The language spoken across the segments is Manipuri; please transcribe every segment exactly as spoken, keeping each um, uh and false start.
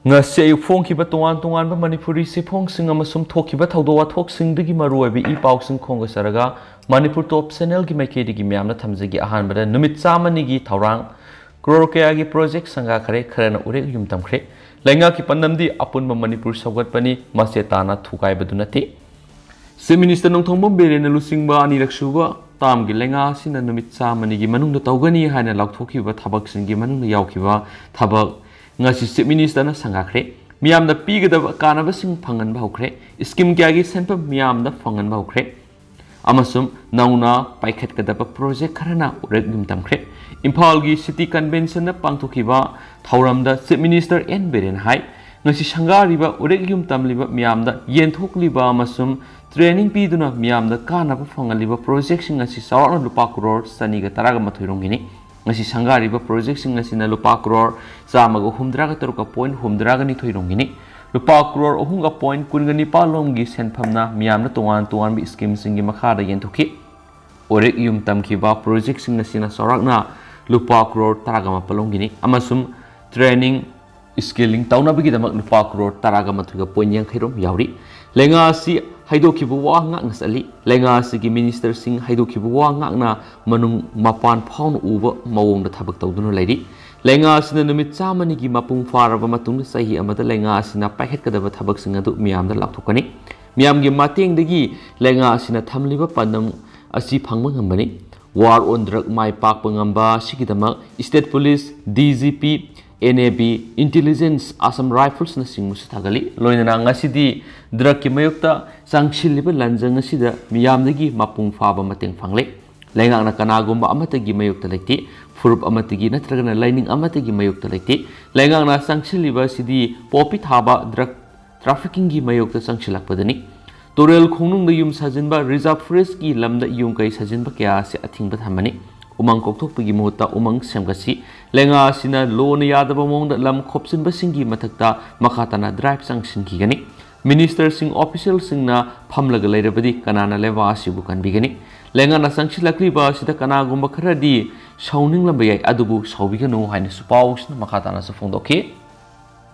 ꯉꯁꯤ ꯑꯌꯨꯛ ꯐꯣꯡꯈꯤꯕ ꯇꯣꯉꯥꯟ ꯇꯣꯉꯥꯟꯕ ꯃꯅꯤꯄꯨꯔꯤ ꯆꯦꯐꯣꯡꯁꯤꯡ ꯑꯃꯁꯨꯡ ꯊꯣꯛꯈꯤꯕ ꯊꯧꯗꯣꯛ ꯋꯥꯊꯣꯛꯁꯤꯡꯗꯒꯤ ꯃꯔꯨꯑꯣꯏꯕ ꯏ ꯄꯥꯎꯁꯤꯡ ꯈꯣꯝꯒꯠꯆꯔꯒ ꯃꯅꯤꯄꯨꯔ ꯇꯣꯞ ꯆꯦꯅꯦꯜꯒꯤ ꯃꯥꯏꯀꯩꯗꯒꯤ ꯃꯌꯥꯝꯅ ꯊꯝꯖꯒꯦ꯫ ꯑꯍꯥꯟꯕꯗ, ꯅꯨꯃꯤꯠ ꯆꯥꯝꯃꯅꯤꯒꯤ ꯊꯧꯔꯥꯡ, ꯀ꯭ꯔꯣꯔ ꯀꯌꯥꯒꯤ ꯄ꯭ꯔꯣꯖꯦꯛ ꯁꯪꯒꯥꯈ꯭ꯔꯦ, ꯈꯔꯅ ꯎꯔꯦꯛ ꯌꯨꯝ ꯇꯝꯈ꯭ꯔꯦ꯫ ꯂꯩꯉꯥꯛꯀꯤ ꯄꯥꯟꯗꯝꯗꯤ ꯑꯄꯨꯟꯕ ꯃꯅꯤꯄꯨꯔ ꯁꯧꯒꯠꯄꯅꯤ, ꯃꯆꯦꯠ ꯇꯥꯅ ꯊꯨꯒꯥꯏꯕꯗꯨ ꯅꯠꯇꯦ꯫ ꯆꯤꯐ ꯃꯤꯅꯤꯁꯇꯔ ꯅꯣꯡꯊꯣꯝꯕꯝ ꯕꯤꯔꯦꯟꯅ ꯂꯨꯆꯤꯡꯕ ꯑꯅꯤꯔꯛ ꯁꯨꯕ ꯇꯥꯝꯒꯤ ꯂꯩꯉꯥꯛ ꯑꯁꯤꯅ ꯅꯨꯃꯤꯠ ꯆꯥꯝꯃꯅꯤꯒꯤ ꯃꯅꯨꯡꯗ ꯇꯧꯒꯅꯤ ꯍꯥꯏꯅ ꯂꯥꯎꯊꯣꯛꯈꯤꯕ ꯊꯕꯛꯁꯤꯡꯒꯤ ꯃꯅꯨꯡꯗ ꯌꯥꯎꯈꯤꯕ ꯊꯕꯛ ꯉꯁꯤ ꯆꯤꯐ ꯃꯤꯅꯤꯁꯇꯔꯅ ꯁꯪꯒꯥꯈ꯭ꯔꯦ꯫ ꯃꯤꯌꯥꯝꯗ ꯄꯤꯒꯗꯕ ꯀꯥꯟꯅꯕꯁꯤꯡ ꯐꯪꯍꯟꯕ ꯍꯧꯈ꯭ꯔꯦ꯫ ꯁ꯭ꯀꯤꯝ ꯀꯌꯥꯒꯤ ꯁꯦꯟꯐꯝ ꯃꯤꯌꯥꯝꯗ ꯐꯪꯍꯟꯕ ꯍꯧꯈ꯭ꯔꯦ꯫ ꯑꯃꯁꯨꯡ ꯅꯧꯅ ꯄꯥꯏꯈꯠꯀꯗꯕ ꯄ꯭ꯔꯣꯖꯦꯛ ꯈꯔꯅ ꯎꯔꯦꯛ ꯌꯨꯝ ꯇꯝꯈ꯭ꯔꯦ꯫ ꯏꯝꯐꯥꯜꯒꯤ ꯁꯤꯇꯤ ꯀꯟꯚꯦꯟꯁꯟꯗ ꯄꯥꯡꯊꯣꯛꯈꯤꯕ ꯊꯧꯔꯝꯗ ꯆꯤꯐ ꯃꯤꯅꯤꯁꯇꯔ ꯑꯦꯟ ꯕꯤꯔꯦꯟ ꯍꯥꯏ, ꯉꯁꯤ ꯁꯪꯒꯥꯔꯤꯕ ꯎꯔꯦꯛ ꯌꯨꯝ ꯇꯝꯂꯤꯕ ꯃꯤꯌꯥꯝꯗ ꯌꯦꯟꯊꯣꯛꯂꯤꯕ ꯑꯃꯁꯨꯡ ꯇ꯭ꯔꯦꯅꯤꯡ ꯄꯤꯗꯨꯅ ꯃꯤꯌꯥꯝꯗ ꯀꯥꯟꯅꯕ ꯐꯪꯍꯜꯂꯤꯕ ꯄ꯭ꯔꯣꯖꯦꯛꯁꯤꯡ ꯑꯁꯤ ꯆꯥꯎꯔꯥꯛꯅ ꯂꯨꯄꯥ ꯀ꯭ꯔꯣꯔ ꯆꯅꯤꯒ ꯇꯔꯥꯒ ꯃꯥꯊꯣꯏ ꯔꯣꯝꯒꯤꯅꯤ꯫ ꯉꯁꯤ ꯁꯪꯒꯥꯔꯤꯕ ꯄ꯭ꯔꯣꯖꯦꯛꯁꯤꯡ ꯑꯁꯤꯅ ꯂꯨꯄꯥ ꯀ꯭ꯔꯣꯔ ꯆꯥꯝꯃꯒ ꯍꯨꯝꯗ꯭ꯔꯥꯒ ꯇꯔꯨꯛꯀ ꯄꯣꯏꯟ ꯍꯨꯝꯗ꯭ꯔꯥꯒ ꯅꯤꯊꯣꯏ ꯔꯣꯝꯒꯤꯅꯤ꯫ ꯂꯨꯄꯥ ꯀ꯭ꯔꯣꯔ ꯑꯍꯨꯝꯒ ꯄꯣꯏꯟ ꯀꯨꯟꯒ ꯅꯤꯄꯥꯜ ꯂꯣꯝꯒꯤ ꯁꯦꯟꯐꯝꯅ ꯃꯤꯌꯥꯝꯅ ꯇꯣꯉꯥꯟ ꯇꯣꯉꯥꯟꯕ ꯁ꯭ꯀꯤꯝꯁꯤꯡꯒꯤ ꯃꯈꯥꯗ ꯌꯦꯟꯊꯣꯛꯈꯤ꯫ ꯎꯔꯦꯛ ꯌꯨꯝ ꯇꯝꯈꯤꯕ ꯄ꯭ꯔꯣꯖꯦꯛꯁꯤꯡ ꯑꯁꯤꯅ ꯆꯥꯎꯔꯥꯛꯅ ꯂꯨꯄꯥ ꯀ꯭ꯔꯣꯔ ꯇꯔꯥꯒ ꯃꯥꯄꯜ ꯂꯣꯝꯒꯤꯅꯤ ꯑꯃꯁꯨꯡ ꯇ꯭ꯔꯦꯅꯤꯡ, ꯁ꯭ꯀꯤꯂꯤꯡ ꯇꯧꯅꯕꯒꯤꯗꯃꯛ ꯂꯨꯄꯥ ꯀ꯭ꯔꯣꯔ ꯇꯔꯥꯒ ꯃꯥꯊꯣꯏꯒ ꯄꯣꯏꯟ ꯌꯥꯡꯈꯩ ꯔꯣꯝ ꯌꯥꯎꯔꯤ꯫ ꯂꯩꯉꯥꯛ ꯑꯁꯤ ꯍꯥꯏꯗꯣꯛꯈꯤꯕ ꯋꯥ ꯉꯥꯛꯅ ꯆꯠꯂꯤ꯫ ꯂꯩꯉꯥꯛ ꯑꯁꯤꯒꯤ ꯃꯤꯅꯤꯁꯇꯔꯁꯤꯡ ꯍꯥꯏꯗꯣꯛꯈꯤꯕ ꯋꯥ ꯉꯥꯛꯅ ꯃꯅꯨꯡ ꯃꯄꯥꯟ ꯐꯥꯎꯅ ꯎꯕ ꯃꯑꯣꯡꯗ ꯊꯕꯛ ꯇꯧꯗꯨꯅ ꯂꯩꯔꯤ꯫ ꯂꯩꯉꯥꯛ ꯑꯁꯤꯅ ꯅꯨꯃꯤꯠ ꯆꯥꯝꯃꯅꯤꯒꯤ ꯃꯄꯨꯡ ꯐꯥꯔꯕ ꯃꯇꯨꯡꯗ ꯆꯍꯤ ꯑꯃꯗ ꯂꯩꯉꯥꯛ ꯑꯁꯤꯅ ꯄꯥꯏꯈꯠꯀꯗꯕ ꯊꯕꯛꯁꯤꯡ ꯑꯗꯨ ꯃꯤꯌꯥꯝꯗ ꯂꯥꯎꯊꯣꯛꯀꯅꯤ꯫ ꯃꯤꯌꯥꯝꯒꯤ ꯃꯇꯦꯡꯗꯒꯤ ꯂꯩꯉꯥꯛ ꯑꯁꯤꯅ ꯊꯝꯂꯤꯕ ꯄꯥꯟꯗꯝ ꯑꯁꯤ ꯐꯪꯕ ꯉꯝꯕꯅꯤ꯫ War on Drug ꯃꯥꯏ ꯄꯥꯛꯄ ꯉꯝꯕ ꯑꯁꯤꯒꯤꯗꯃꯛ State Police, D G P, N A B, Intelligence, Assam Riflesꯅꯆꯤꯡꯕꯁꯨ ꯊꯥꯒꯠꯂꯤ꯫ ꯂꯣꯏꯅꯅ ꯉꯁꯤꯗꯤ ꯗ꯭ꯔꯒꯀꯤ ꯃꯥꯌꯣꯛꯇ ꯆꯪꯁꯤꯜꯂꯤꯕ ꯂꯥꯟꯖꯪ ꯑꯁꯤꯗ ꯃꯤꯌꯥꯝꯗꯒꯤ ꯃꯄꯨꯡ ꯐꯥꯕ ꯃꯇꯦꯡ ꯐꯪꯂꯦ꯫ ꯂꯩꯉꯥꯛꯅ ꯀꯅꯥꯒꯨꯝꯕ ꯑꯃꯠꯇꯒꯤ ꯃꯥꯌꯣꯛꯇ ꯂꯩꯇꯦ, ꯐꯨꯔꯨꯞ ꯑꯃꯠꯇꯒꯤ ꯅꯠꯇ꯭ꯔꯒꯅ ꯂꯥꯏꯅꯤꯡ ꯑꯃꯠꯇꯒꯤ ꯃꯥꯌꯣꯛꯇ ꯂꯩꯇꯦ꯫ ꯂꯩꯉꯥꯛꯅ ꯆꯪꯁꯤꯜꯂꯤꯕ ꯑꯁꯤꯗꯤ ꯄꯣꯄꯤ ꯊꯥꯕ, ꯗ꯭ꯔꯒ ꯇ꯭ꯔꯥꯐꯤꯀꯤꯡꯒꯤ ꯃꯥꯌꯣꯛꯇ ꯆꯪꯁꯤꯜꯂꯛꯄꯗꯅꯤ꯫ ꯇꯨꯔꯦꯜ ꯈꯣꯡꯅꯨꯡꯗ ꯌꯨꯝ ꯁꯥꯖꯤꯟꯕ, ꯔꯤꯖꯥꯔꯚ ꯐꯣꯔꯦꯁ꯭ꯠꯀꯤ ꯂꯝꯗ ꯌꯨꯝ ꯀꯩ ꯁꯥꯖꯤꯟꯕ ꯀꯌꯥ ꯑꯁꯤ ꯑꯊꯤꯡꯕ ꯊꯝꯕꯅꯤ꯫ ꯎꯃꯪ ꯀꯣꯛꯊꯣꯛꯄꯒꯤ ꯃꯍꯨꯠꯇ ꯎꯃꯪ ꯁꯦꯝꯒꯠꯁꯤ꯫ ꯂꯩꯉꯥꯛ ꯑꯁꯤꯅ ꯂꯣꯅ ꯌꯥꯗꯕ ꯃꯑꯣꯡꯗ ꯂꯝ ꯈꯣꯞꯆꯤꯟꯕꯁꯤꯡꯒꯤ ꯃꯊꯛꯇ ꯃꯈꯥ ꯇꯥꯅ ꯗ꯭ꯔꯥꯏꯚ ꯆꯪꯁꯤꯟꯈꯤꯒꯅꯤ꯫ ꯃꯤꯅꯤꯁꯇꯔꯁꯤꯡ, ꯑꯣꯐꯤꯁꯤꯌꯦꯜꯁꯤꯡꯅ ꯐꯝꯂꯒ ꯂꯩꯔꯕꯗꯤ ꯀꯅꯥꯅ ꯂꯩꯕꯥꯛ ꯑꯁꯤꯕꯨ ꯀꯟꯕꯤꯒꯅꯤ? ꯂꯩꯉꯥꯛꯅ ꯆꯪꯁꯤꯜꯂꯛꯂꯤꯕ ꯑꯁꯤꯗ ꯀꯅꯥꯒꯨꯝꯕ ꯈꯔꯗꯤ ꯁꯥꯎꯅꯤꯡꯂꯝꯕ ꯌꯥꯏ, ꯑꯗꯨꯕꯨ ꯁꯥꯎꯕꯤꯒꯅꯨ ꯍꯥꯏꯅꯁꯨ ꯄꯥꯎꯁꯤꯅ ꯃꯈꯥ ꯇꯥꯅꯁꯨ ꯐꯣꯡꯗꯣꯛꯈꯤ꯫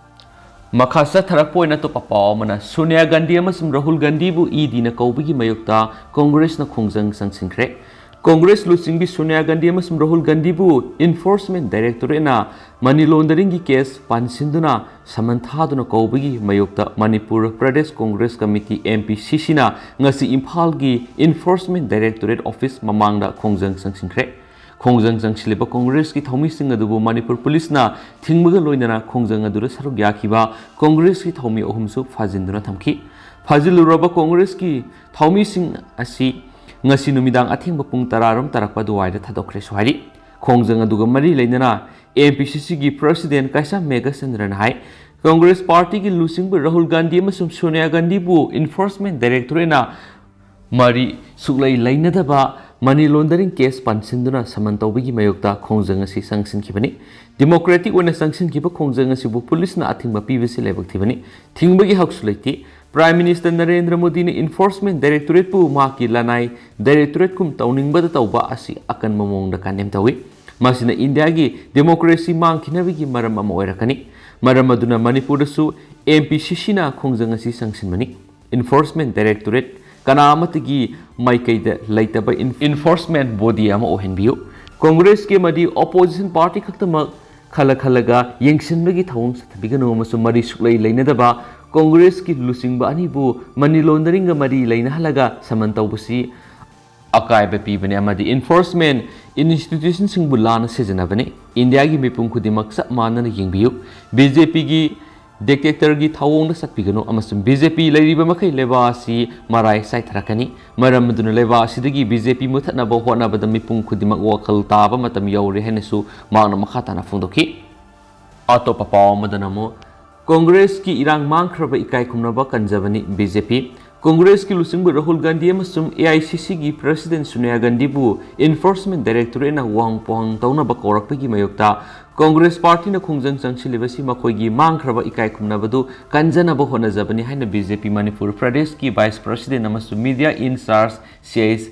ꯃꯈꯥ ꯆꯠꯊꯔꯛꯄ ꯑꯣꯏꯅ ꯑꯇꯣꯞꯄ ꯄꯥꯎ ꯑꯃꯅ, ꯁꯣꯅꯤꯌꯥ ꯒꯥꯟꯙꯤ ꯑꯃꯁꯨꯡ ꯔꯥꯍꯨꯜ ꯒꯥꯟꯙꯤꯕꯨ ꯏ ꯗꯤꯅ ꯀꯧꯕꯒꯤ ꯃꯥꯌꯣꯛꯇ ꯀꯣꯡꯒ꯭ꯔꯦꯁꯅ ꯈꯣꯡꯖꯪ ꯆꯪꯁꯤꯟꯈ꯭ꯔꯦ꯫ ꯀꯣꯡꯒ꯭ꯔꯦꯁ ꯂꯨꯆꯤꯡꯕꯤ ꯁꯣꯅꯤꯌꯥ ꯒꯥꯟꯙꯤ ꯑꯃꯁꯨꯡ ꯔꯥꯍꯨꯜ ꯒꯥꯟꯙꯤꯕꯨ ꯏꯟꯐꯣꯔꯁꯃꯦꯟ ꯗꯥꯏꯔꯦꯛꯇꯣꯔꯦꯠꯅ ꯃꯅꯤ ꯂꯣꯟꯗꯔꯤꯡꯒꯤ ꯀꯦꯁ ꯄꯥꯟꯁꯤꯟꯗꯨꯅ ꯁꯃꯟ ꯊꯥꯗꯨꯅ ꯀꯧꯕꯒꯤ ꯃꯥꯌꯣꯛꯇ Manipur Pradesh Congress committee, M P ꯁꯤ ꯁꯤꯅ ꯉꯁꯤ ꯏꯝꯐꯥꯜꯒꯤ ꯏꯟꯐꯣꯔꯁꯃꯦꯟ ꯗꯥꯏꯔꯦꯛꯇꯣꯔꯦꯠ ꯑꯣꯐꯤꯁ ꯃꯃꯥꯡꯗ ꯈꯣꯡꯖꯪ ꯆꯪꯁꯤꯟꯈ꯭ꯔꯦ꯫ ꯈꯣꯡꯖꯪ ꯆꯪꯁꯤꯜꯂꯤꯕ ꯀꯣꯡꯒ꯭ꯔꯦꯁꯀꯤ ꯊꯧꯃꯤꯁꯤꯡ ꯑꯗꯨꯕꯨ ꯃꯅꯤꯄꯨꯔ ꯄꯨꯂꯤꯁꯅ ꯊꯤꯡꯕꯒ ꯂꯣꯏꯅꯅ ꯈꯣꯡꯖꯪ ꯑꯗꯨꯗ ꯁꯔꯨꯛ ꯌꯥꯈꯤꯕ ꯀꯣꯡꯒ꯭ꯔꯦꯁꯀꯤ ꯊꯧꯃꯤ ꯑꯍꯨꯝꯁꯨ ꯐꯥꯖꯤꯟꯗꯨꯅ ꯊꯝꯈꯤ꯫ ꯐꯥꯖꯤꯜꯂꯨꯔꯕ ꯀꯣꯡꯒ꯭ꯔꯦꯁꯀꯤ ꯊꯧꯃꯤꯁꯤꯡ ꯑꯁꯤ ꯉꯁꯤ ꯅꯨꯃꯤꯗꯥꯡ ꯑꯊꯦꯡꯕ ꯄꯨꯡ ꯇꯔꯥꯔꯣꯝ ꯇꯥꯔꯛꯄ ꯑꯗꯨꯋꯥꯏꯗ ꯊꯥꯗꯣꯛꯈ꯭ꯔꯦꯁꯨ ꯍꯥꯏꯔꯤ꯫ ꯈꯣꯡꯖꯪ ꯑꯗꯨꯒ ꯃꯔꯤ ꯂꯩꯅꯅ ꯑꯦꯝ ꯄꯤ ꯁꯤ ꯁꯤꯒꯤ ꯄ꯭ꯔꯁꯤꯗꯦꯟ ꯀꯩꯁꯥꯝ ꯃꯦꯘꯆꯟꯗ꯭ꯔꯅ ꯍꯥꯏ, ꯀꯣꯡꯒ꯭ꯔꯦꯁ ꯄꯥꯔꯇꯤꯒꯤ ꯂꯨꯆꯤꯡꯕ ꯔꯥꯍꯨꯜ ꯒꯥꯟꯙꯤ ꯑꯃꯁꯨꯡ ꯁꯣꯅꯤꯌꯥ ꯒꯥꯟꯙꯤꯕꯨ ꯏꯟꯐꯣꯔꯁꯃꯦꯟ ꯗꯥꯏꯔꯦꯛꯇꯣꯔꯦꯠꯅ ꯃꯔꯤ ꯁꯨꯛꯂꯩ ꯂꯩꯅꯗꯕ ꯃꯅꯤ ꯂꯣꯟꯗꯔꯤꯡ ꯀꯦꯁ ꯄꯥꯟꯁꯤꯟꯗꯨꯅ ꯁꯃꯟ ꯇꯧꯕꯒꯤ ꯃꯥꯌꯣꯛꯇ ꯈꯣꯡꯖꯪ ꯑꯁꯤ ꯆꯪꯁꯤꯟꯈꯤꯕꯅꯤ꯫ ꯗꯤꯃꯣꯀ꯭ꯔꯦꯇꯤꯛ ꯑꯣꯏꯅ ꯆꯪꯁꯤꯟꯈꯤꯕ ꯈꯣꯡꯖꯪ ꯑꯁꯤꯕꯨ ꯄꯨꯂꯤꯁꯅ ꯑꯊꯤꯡꯕ ꯄꯤꯕꯁꯤ ꯂꯥꯏꯕꯛ ꯊꯤꯕꯅꯤ꯫ ꯊꯤꯡꯕꯒꯤ ꯍꯛꯁꯨ ꯂꯩꯇꯦ꯫ ꯄ꯭ꯔꯥꯏꯝ ꯃꯤꯅꯤꯁꯇꯔ ꯅꯔꯦꯟꯗ꯭ꯔ ꯃꯣꯗꯤꯅ ꯏꯟꯐꯣꯔꯁꯃꯦꯟ ꯗꯥꯏꯔꯦꯛꯇꯣꯔꯦꯠꯄꯨ ꯃꯍꯥꯛꯀꯤ ꯂꯅꯥꯏ ꯗꯥꯏꯔꯦꯛꯇꯣꯔꯦꯠꯀꯨꯝ ꯇꯧꯅꯤꯡꯕꯗ ꯇꯧꯕ ꯑꯁꯤ ꯑꯀꯟꯕ ꯃꯑꯣꯡꯗ ꯀꯟꯗꯦꯝ ꯇꯧꯏ꯫ ꯃꯁꯤꯅ ꯏꯟꯗꯤꯌꯥꯒꯤ ꯗꯦꯃꯣꯀ꯭ꯔꯦꯁꯤ ꯃꯥꯡꯈꯤꯅꯕꯒꯤ ꯃꯔꯝ ꯑꯃ ꯑꯣꯏꯔꯛꯀꯅꯤ꯫ ꯃꯔꯝ ꯑꯗꯨꯅ ꯃꯅꯤꯄꯨꯔꯗꯁꯨ ꯑꯦꯝ ꯄꯤ ꯁꯤ ꯁꯤꯅ ꯈꯣꯡꯖꯪ ꯑꯁꯤ ꯆꯪꯁꯤꯟꯕꯅꯤ꯫ ꯏꯟꯐꯣꯔꯁꯃꯦꯟ ꯗꯥꯏꯔꯦꯛꯇꯣꯔꯦꯠ ꯀꯅꯥ ꯑꯃꯠꯇꯒꯤ ꯃꯥꯏꯀꯩꯗ ꯂꯩꯇꯕ ꯏꯟ-, ꯏꯟꯐꯣꯔꯁꯃꯦꯟ ꯕꯣꯗꯤ ꯑꯃ ꯑꯣꯏꯍꯟꯕꯤꯌꯨ꯫ ꯀꯣꯡꯒ꯭ꯔꯦꯁꯀꯤ ꯑꯃꯗꯤ ꯑꯣꯄꯣꯖꯤꯁꯟ ꯄꯥꯔꯇꯤ ꯈꯛꯇꯃꯛ ꯈꯜꯂ ꯈꯜꯂꯒ ꯌꯦꯡꯁꯤꯟꯕꯒꯤ ꯊꯧꯑꯣꯡ ꯆꯠꯊꯕꯤꯒꯅꯨ ꯑꯃꯁꯨꯡ ꯃꯔꯤ ꯁꯨꯛꯂꯩ ꯂꯩꯅꯗꯕ ꯀꯣꯡꯒ꯭ꯔꯦꯁꯀꯤ ꯂꯨꯆꯤꯡꯕ ꯑꯅꯤꯕꯨ ꯃꯅꯤ ꯂꯣꯟꯗꯔꯤꯡꯒ ꯃꯔꯤ ꯂꯩꯅꯍꯜꯂꯒ ꯁꯃꯟ ꯇꯧꯕꯁꯤ ꯑꯀꯥꯏꯕ ꯄꯤꯕꯅꯤ ꯑꯃꯗꯤ ꯏꯟꯐꯣꯔꯁꯃꯦꯟ ꯏꯟꯁꯇꯤꯇ꯭ꯌꯨꯁꯟꯁꯤꯡꯕꯨ ꯂꯥꯟꯅ ꯁꯤꯖꯤꯟꯅꯕꯅꯤ꯫ ꯏꯟꯗꯤꯌꯥꯒꯤ ꯃꯤꯄꯨꯝ ꯈꯨꯗꯤꯡꯃꯛ ꯆꯞ ꯃꯥꯟꯅꯅ ꯌꯦꯡꯕꯤꯌꯨ꯫ ꯕꯤ ꯖꯦ ꯄꯤꯒꯤ ꯗꯤꯛꯇꯦꯇꯔꯒꯤ ꯊꯧꯑꯣꯡꯗ ꯆꯠꯄꯤꯒꯅꯨ ꯑꯃꯁꯨꯡ ꯕꯤ ꯖꯦ ꯄꯤ ꯂꯩꯔꯤꯕ ꯃꯈꯩ ꯂꯩꯕꯥꯛ ꯑꯁꯤ ꯃꯔꯥꯏ ꯆꯥꯏꯊꯔꯛꯀꯅꯤ꯫ ꯃꯔꯝ ꯑꯗꯨꯅ ꯂꯩꯕꯥꯛ ꯑꯁꯤꯗꯒꯤ ꯕꯤ ꯖꯦ ꯄꯤ ꯃꯨꯊꯠꯅꯕ ꯍꯣꯠꯅꯕꯗ ꯃꯤꯄꯨꯝ ꯈꯨꯗꯤꯡꯃꯛ ꯋꯥꯈꯜ ꯇꯥꯕ ꯃꯇꯝ ꯌꯧꯔꯦ ꯍꯥꯏꯅꯁꯨ ꯃꯍꯥꯛꯅ ꯃꯈꯥ ꯇꯥꯅ ꯐꯣꯡꯗꯣꯛꯈꯤ꯫ ꯑꯇꯣꯞꯄ ꯄꯥꯎ ꯑꯃꯗꯅ ꯑꯃꯨꯛ ꯀꯣꯡꯒ꯭ꯔꯦꯁꯀꯤ ꯏꯔꯥꯡ ꯃꯥꯡꯈ꯭ꯔꯕ ꯏꯀꯥꯏ ꯈꯨꯝꯅꯕ ꯀꯟꯖꯕꯅꯤ ꯕꯤ ꯖꯦ ꯄꯤ꯫ ꯀꯣꯡꯒ꯭ꯔꯦꯁꯀꯤ ꯂꯨꯆꯤꯡꯕ ꯔꯥꯍꯨꯜ ꯒꯥꯟꯙꯤ ꯑꯃꯁꯨꯡ ꯑꯦ ꯑꯥꯏ ꯁꯤ ꯁꯤꯒꯤ ꯄ꯭ꯔꯁꯤꯗꯦꯟ ꯁꯣꯅꯤꯌꯥ ꯒꯥꯟꯙꯤꯕꯨ ꯏꯟꯐꯣꯔꯁꯃꯦꯟ ꯗꯥꯏꯔꯦꯛꯇꯣꯔꯦꯠꯅ ꯋꯥꯍꯪ ꯄꯥꯎꯍꯪ ꯇꯧꯅꯕ ꯀꯧꯔꯛꯄꯒꯤ ꯃꯥꯌꯣꯛꯇ ꯀꯣꯡꯒ꯭ꯔꯦꯁ ꯄꯥꯔꯇꯤꯅ ꯈꯣꯡꯖꯪ ꯆꯪꯁꯤꯜꯂꯤꯕꯁꯤ ꯃꯈꯣꯏꯒꯤ ꯃꯥꯡꯈ꯭ꯔꯕ ꯏꯀꯥꯏ ꯈꯨꯝꯅꯕꯗꯨ ꯀꯟꯖꯅꯕ ꯍꯣꯠꯅꯖꯕꯅꯤ ꯍꯥꯏꯅ ꯕꯤ ꯖꯦ ꯄꯤ ꯃꯅꯤꯄꯨꯔ ꯄ꯭ꯔꯗꯦꯁꯀꯤ ꯚꯥꯏꯁ ꯄ꯭ꯔꯁꯤꯗꯦꯟ ꯑꯃꯁꯨꯡ ꯃꯤꯗꯤꯌꯥ ꯏꯟ ꯆꯥꯔꯖ ꯁꯤ ꯑꯩꯆ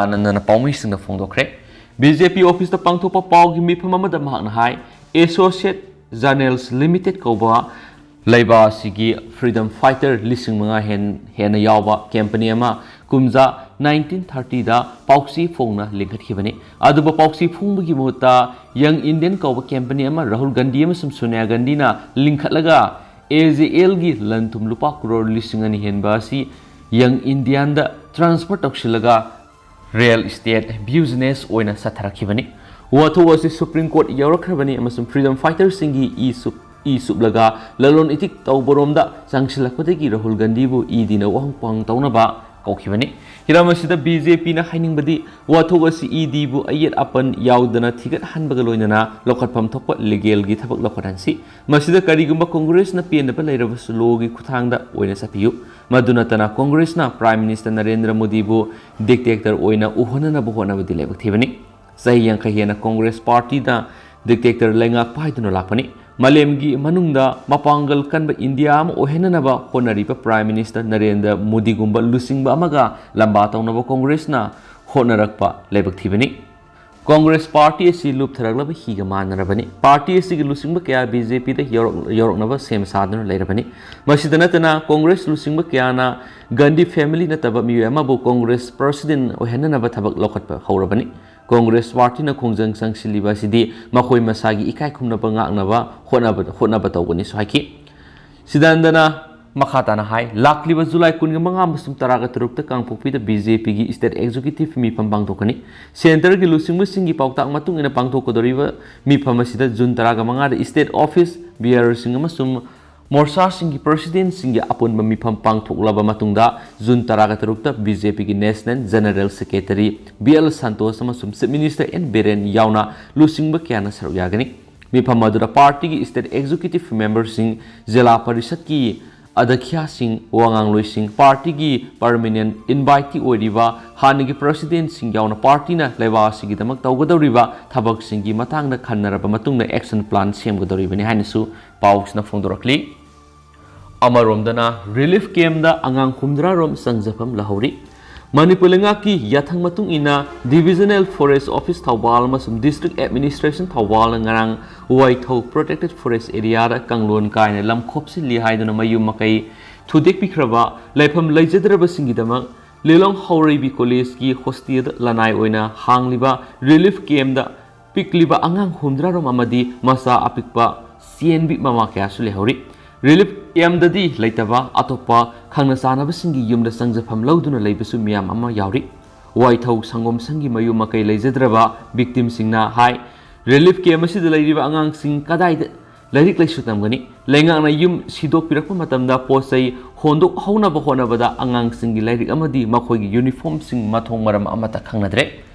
ꯑꯥꯅꯟꯗꯅ ꯄꯥꯎꯃꯤꯁꯤꯡꯗ ꯐꯣꯡꯗꯣꯛꯈ꯭ꯔꯦ꯫ ꯕꯤ ꯖꯦ ꯄꯤ ꯑꯣꯐꯤꯁꯇ ꯄꯥꯡꯊꯣꯛꯄ ꯄꯥꯎꯒꯤ ꯃꯤꯐꯝ ꯑꯃꯗ ꯃꯍꯥꯛꯅ ꯍꯥꯏ, ꯑꯦꯁꯣꯁꯤꯌꯦꯠ ꯖꯔꯅꯦꯜꯁ ꯂꯤꯃꯤꯇꯦꯠ ꯀꯧꯕ ꯂꯩꯕꯥꯛ ꯑꯁꯤꯒꯤ freedom fighter ꯂꯤꯁꯤꯡ ꯃꯉꯥ ꯍꯦꯟ-, ꯍꯦꯟꯅ ꯌꯥꯎꯕ company ꯑꯃ ꯀꯨꯝꯖꯥ nineteen thirty ꯗ ꯄꯥꯎꯆꯦ ꯐꯣꯡꯅ ꯂꯤꯡꯈꯠꯈꯤꯕꯅꯤ꯫ ꯑꯗꯨꯕꯨ ꯄꯥꯎꯆꯦ ꯐꯣꯡꯕꯒꯤ ꯃꯍꯨꯠꯇ Young Indian ꯀꯧꯕ company ꯑꯃ ꯔꯥꯍꯨꯜ ꯒꯥꯟꯙꯤ ꯑꯃꯁꯨꯡ ꯁꯣꯅꯤꯌꯥ ꯒꯥꯟꯙꯤꯅ ꯂꯤꯡꯈꯠꯂꯒ A J L ꯒꯤ ꯂꯟ ꯊꯨꯝ ꯂꯨꯄꯥ ꯀ꯭ꯔꯣꯔ ꯂꯤꯁꯤꯡ ꯑꯅꯤ ꯍꯦꯟꯕ ꯑꯁꯤ Young Indian ꯗ transfer ꯇꯧꯁꯤꯜꯂꯒ real estate business ꯑꯣꯏꯅ ꯆꯠꯊꯔꯛꯈꯤꯕꯅꯤ꯫ ꯋꯥꯊꯣꯛ ꯑꯁꯤ Supreme Court ꯌꯧꯔꯛꯈ꯭ꯔꯕꯅꯤ ꯑꯃꯁꯨꯡ freedom fighter ꯁꯤꯡꯒꯤ ꯏ ꯁꯨꯞ-, ꯏ ꯁꯨꯞꯂꯒ ꯂꯂꯣꯟ ꯏꯇꯤꯛ ꯇꯧꯕꯔꯣꯝꯗ ꯆꯪꯁꯤꯜꯂꯛꯄꯗꯒꯤ ꯔꯥꯍꯨꯜ ꯒꯥꯟꯙꯤꯕꯨ E D ꯅ ꯋꯥꯍꯪ ꯄꯥꯎꯍꯪ ꯇꯧꯅꯕ ꯀꯧꯈꯤꯕꯅꯤ꯫ ꯍꯤꯔꯝ ꯑꯁꯤꯗ B J P ꯅ ꯍꯥꯏꯅꯤꯡꯕꯗꯤ ꯋꯥꯊꯣꯛ ꯑꯁꯤ E D ꯕꯨ ꯑꯌꯦꯠ ꯑꯄꯟ ꯌꯥꯎꯗꯅ ꯊꯤꯒꯠꯍꯟꯕꯒ ꯂꯣꯏꯅꯅ ꯂꯧꯈꯠꯐꯝ ꯊꯣꯛꯄ legal ꯒꯤ ꯊꯕꯛ ꯂꯧꯈꯠꯍꯟꯁꯤ꯫ ꯃꯁꯤꯗ ꯀꯔꯤꯒꯨꯝꯕ Congress ꯅ ꯄꯦꯟꯗꯕ ꯂꯩꯔꯕꯁꯨ law ꯒꯤ ꯈꯨꯠꯊꯥꯡꯗ ꯑꯣꯏꯅ ꯆꯠꯄꯤꯌꯨ꯫ ꯃꯗꯨ ꯅꯠꯇꯅ Congress ꯅ Prime Minister ꯅꯔꯦꯟꯗ꯭ꯔ ꯃꯣꯗꯤꯕꯨ dictator ꯑꯣꯏꯅ ꯎꯍꯟꯅꯅꯕ ꯍꯣꯠꯅꯕꯗꯤ ꯂꯥꯏꯕꯛ ꯊꯤꯕꯅꯤ꯫ ꯆꯍꯤ ꯌꯥꯡꯈꯩ ꯍꯦꯟꯅ Congress party ꯅ dictator ꯂꯩꯉꯥꯛ ꯄꯥꯏꯗꯨꯅ ꯂꯥꯛꯄꯅꯤ꯫ ꯃꯥꯂꯦꯝꯒꯤ ꯃꯅꯨꯡꯗ ꯃꯄꯥꯡꯒꯜ ꯀꯟꯕ India ꯑꯃ ꯑꯣꯏꯍꯟꯅꯅꯕ ꯍꯣꯠꯅꯔꯤꯕ Prime Minister ꯅꯔꯦꯟꯗ꯭ꯔ ꯃꯣꯗꯤꯒꯨꯝꯕ ꯂꯨꯆꯤꯡꯕ ꯑꯃꯒ ꯂꯝꯕꯥ ꯇꯧꯅꯕ Congress ꯅ ꯍꯣꯠꯅꯔꯛꯄ ꯂꯥꯏꯕꯛ ꯊꯤꯕꯅꯤ꯫ Congress party ꯑꯁꯤ ꯂꯨꯞꯊꯔꯛꯂꯕ ꯍꯤꯒ ꯃꯥꯟꯅꯔꯕꯅꯤ꯫ Party ꯑꯁꯤꯒꯤ ꯂꯨꯆꯤꯡꯕ ꯀꯌꯥ B J P ꯗ ꯌꯧꯔꯛ-, ꯌꯧꯔꯛꯅꯕ ꯁꯦꯝ ꯁꯥꯗꯨꯅ ꯂꯩꯔꯕꯅꯤ꯫ ꯃꯁꯤꯗ ꯅꯠꯇꯅ Congress ꯂꯨꯆꯤꯡꯕ ꯀꯌꯥꯅ ꯒꯥꯟꯙꯤ family ꯅꯠꯇꯕ ꯃꯤꯑꯣꯏ ꯑꯃꯕꯨ Congress president ꯑꯣꯏꯍꯟꯅꯅꯕ ꯊꯕꯛ ꯂꯧꯈꯠꯄ ꯍꯧꯔꯕꯅꯤ꯫ Congress party ꯅ ꯈꯣꯡꯖꯪ ꯆꯪꯁꯤꯜꯂꯤꯕ ꯑꯁꯤꯗꯤ ꯃꯈꯣꯏ ꯃꯁꯥꯒꯤ ꯏꯀꯥꯏ ꯈꯨꯝꯅꯕ ꯉꯥꯛꯅꯕ ꯍꯣꯠꯅꯕ, ꯍꯣꯠꯅꯕ ꯇꯧꯕꯅꯤꯁꯨ ꯍꯥꯏꯈꯤ꯫ ꯁꯤꯗꯥꯅꯟꯗꯅ ꯃꯈꯥ ꯇꯥꯅ ꯍꯥꯏ, ꯂꯥꯛꯂꯤꯕ July ꯀꯨꯟꯃꯉꯥ ꯑꯃꯁꯨꯡ ꯇꯔꯥꯇꯔꯨꯛꯇ ꯀꯥꯡꯄꯣꯛꯄꯤꯗ B J P ꯒꯤ state executive ꯃꯤꯐꯝ ꯄꯥꯡꯊꯣꯛꯀꯅꯤ꯫ Centre ꯒꯤ ꯂꯨꯆꯤꯡꯕꯁꯤꯡꯒꯤ ꯄꯥꯎꯇꯥꯛ ꯃꯇꯨꯡ ꯏꯟꯅ ꯄꯥꯡꯊꯣꯛꯀꯗꯧꯔꯤꯕ ꯃꯤꯐꯝ ꯑꯁꯤꯗ June ꯇꯔꯥꯃꯉꯥꯗ state office bearer ꯁꯤꯡ ꯑꯃꯁꯨꯡ ꯃꯣꯔꯆꯥꯁꯤꯡꯒꯤ president ꯁꯤꯡꯒꯤ ꯑꯄꯨꯟꯕ ꯃꯤꯐꯝ ꯄꯥꯡꯊꯣꯛꯂꯕ ꯃꯇꯨꯡꯗ, June ꯇꯔꯥꯇꯔꯨꯛꯇ B J P ꯒꯤ National General Secretary B L Santosh ꯑꯃꯁꯨꯡ Chief Minister N ꯕꯤꯔꯦꯟ ꯌꯥꯎꯅ ꯂꯨꯆꯤꯡꯕ ꯀꯌꯥꯅ ꯁꯔꯨꯛ ꯌꯥꯒꯅꯤ꯫ ꯃꯤꯐꯝ ꯑꯗꯨꯗ party ꯒꯤ state executive member ꯁꯤꯡ, ꯖꯤꯂꯥ ꯄꯔꯤꯁꯠꯀꯤ ꯑꯗ꯭ꯌꯛꯁꯁꯤꯡ, ꯋꯥꯉꯥꯡꯂꯣꯏꯁꯤꯡ, party ꯒꯤ permanent invitee ꯑꯣꯏꯔꯤꯕ ꯍꯥꯟꯅꯒꯤ president ꯁꯤꯡ ꯌꯥꯎꯅ party ꯅ ꯂꯩꯕꯥꯛ ꯑꯁꯤꯒꯤꯗꯃꯛ ꯇꯧꯒꯗꯧꯔꯤꯕ ꯊꯕꯛꯁꯤꯡꯒꯤ ꯃꯇꯥꯡꯗ ꯈꯟꯅꯔꯕ ꯃꯇꯨꯡꯗ action plan ꯁꯦꯝꯒꯗꯧꯔꯤꯕꯅꯤ ꯍꯥꯏꯅꯁꯨ ꯄꯥꯎꯁꯤꯅ ꯐꯣꯡꯗꯣꯔꯛꯂꯤ꯫ ꯑꯃꯔꯣꯝꯗꯅ, relief camp ꯗ ꯑꯉꯥꯡ ꯍꯨꯝꯗ꯭ꯔꯥ ꯔꯣꯝ ꯆꯪꯖꯐꯝ ꯂꯧꯍꯧꯔꯤ꯫ ꯃꯅꯤꯄꯨꯔ ꯂꯩꯉꯥꯛꯀꯤ ꯌꯥꯊꯪ ꯃꯇꯨꯡ ꯏꯟꯅ Divisional Forest Office ꯊꯧꯕꯥꯜ ꯑꯃꯁꯨꯡ District Administration ꯊꯧꯕꯥꯜꯅ ꯉꯔꯥꯡ ꯋꯥꯏꯊꯧ Protected Forest Areaꯗ ꯀꯥꯡꯂꯣꯟ ꯀꯥꯏꯅ ꯂꯝ ꯈꯣꯞꯆꯤꯜꯂꯤ ꯍꯥꯏꯗꯨꯅ ꯃꯌꯨꯝ ꯃꯀꯩ ꯊꯨꯗꯦꯛꯄꯤꯈ꯭ꯔꯕ ꯂꯩꯐꯝ ꯂꯩꯖꯗ꯭ꯔꯕꯁꯤꯡꯒꯤꯗꯃꯛ ꯂꯤꯂꯣꯡ ꯍꯥꯎꯔꯩꯕꯤ Collegeꯀꯤ hostelꯗ ꯂꯅꯥꯏ ꯑꯣꯏꯅ ꯍꯥꯡꯂꯤꯕ relief campꯗ ꯄꯤꯛꯂꯤꯕ ꯑꯉꯥꯡ ꯍꯨꯝꯗ꯭ꯔꯥꯔꯣꯝ ꯑꯃꯗꯤ ꯃꯆꯥ ꯑꯄꯤꯛꯄ ꯆꯦꯟꯕꯤ ꯃꯃꯥ ꯀꯌꯥꯁꯨ ꯂꯩꯍꯧꯔꯤ꯫ Relief campꯗꯗꯤ ꯂꯩꯇꯕ ꯑꯇꯣꯞꯄ ꯈꯪꯅ ꯆꯥꯟꯅꯕꯁꯤꯡꯒꯤ ꯌꯨꯝꯗ ꯆꯪꯖꯐꯝ ꯂꯧꯗꯨꯅ ꯂꯩꯕꯁꯨ ꯃꯤꯌꯥꯝ ꯑꯃ ꯌꯥꯎꯔꯤ꯫ ꯋꯥꯏꯊꯧ ꯁꯪꯒꯣꯝ ꯁꯪꯒꯤ ꯃꯌꯨꯝ ꯃꯀꯩ ꯂꯩꯖꯗ꯭ꯔꯕ victimꯁꯤꯡꯅ ꯍꯥꯏ, relief camp ꯑꯁꯤꯗ ꯂꯩꯔꯤꯕ ꯑꯉꯥꯡꯁꯤꯡ ꯀꯗꯥꯏꯗ ꯂꯥꯏꯔꯤꯛ ꯂꯥꯏꯁꯨ ꯇꯝꯒꯅꯤ? ꯂꯩꯉꯥꯛꯅ ꯌꯨꯝ ꯁꯤꯗꯣꯛꯄꯤꯔꯛꯄ ꯃꯇꯝꯗ ꯄꯣꯠ ꯆꯩ ꯍꯣꯟꯗꯣꯛꯍꯧꯅꯕ ꯍꯣꯠꯅꯕꯗ ꯑꯉꯥꯡꯁꯤꯡꯒꯤ ꯂꯥꯏꯔꯤꯛ ꯑꯃꯗꯤ ꯃꯈꯣꯏꯒꯤ uniformꯁꯤꯡ ꯃꯊꯣꯡ ꯃꯔꯝ ꯑꯃꯠꯇ ꯈꯪꯅꯗ꯭ꯔꯦ꯫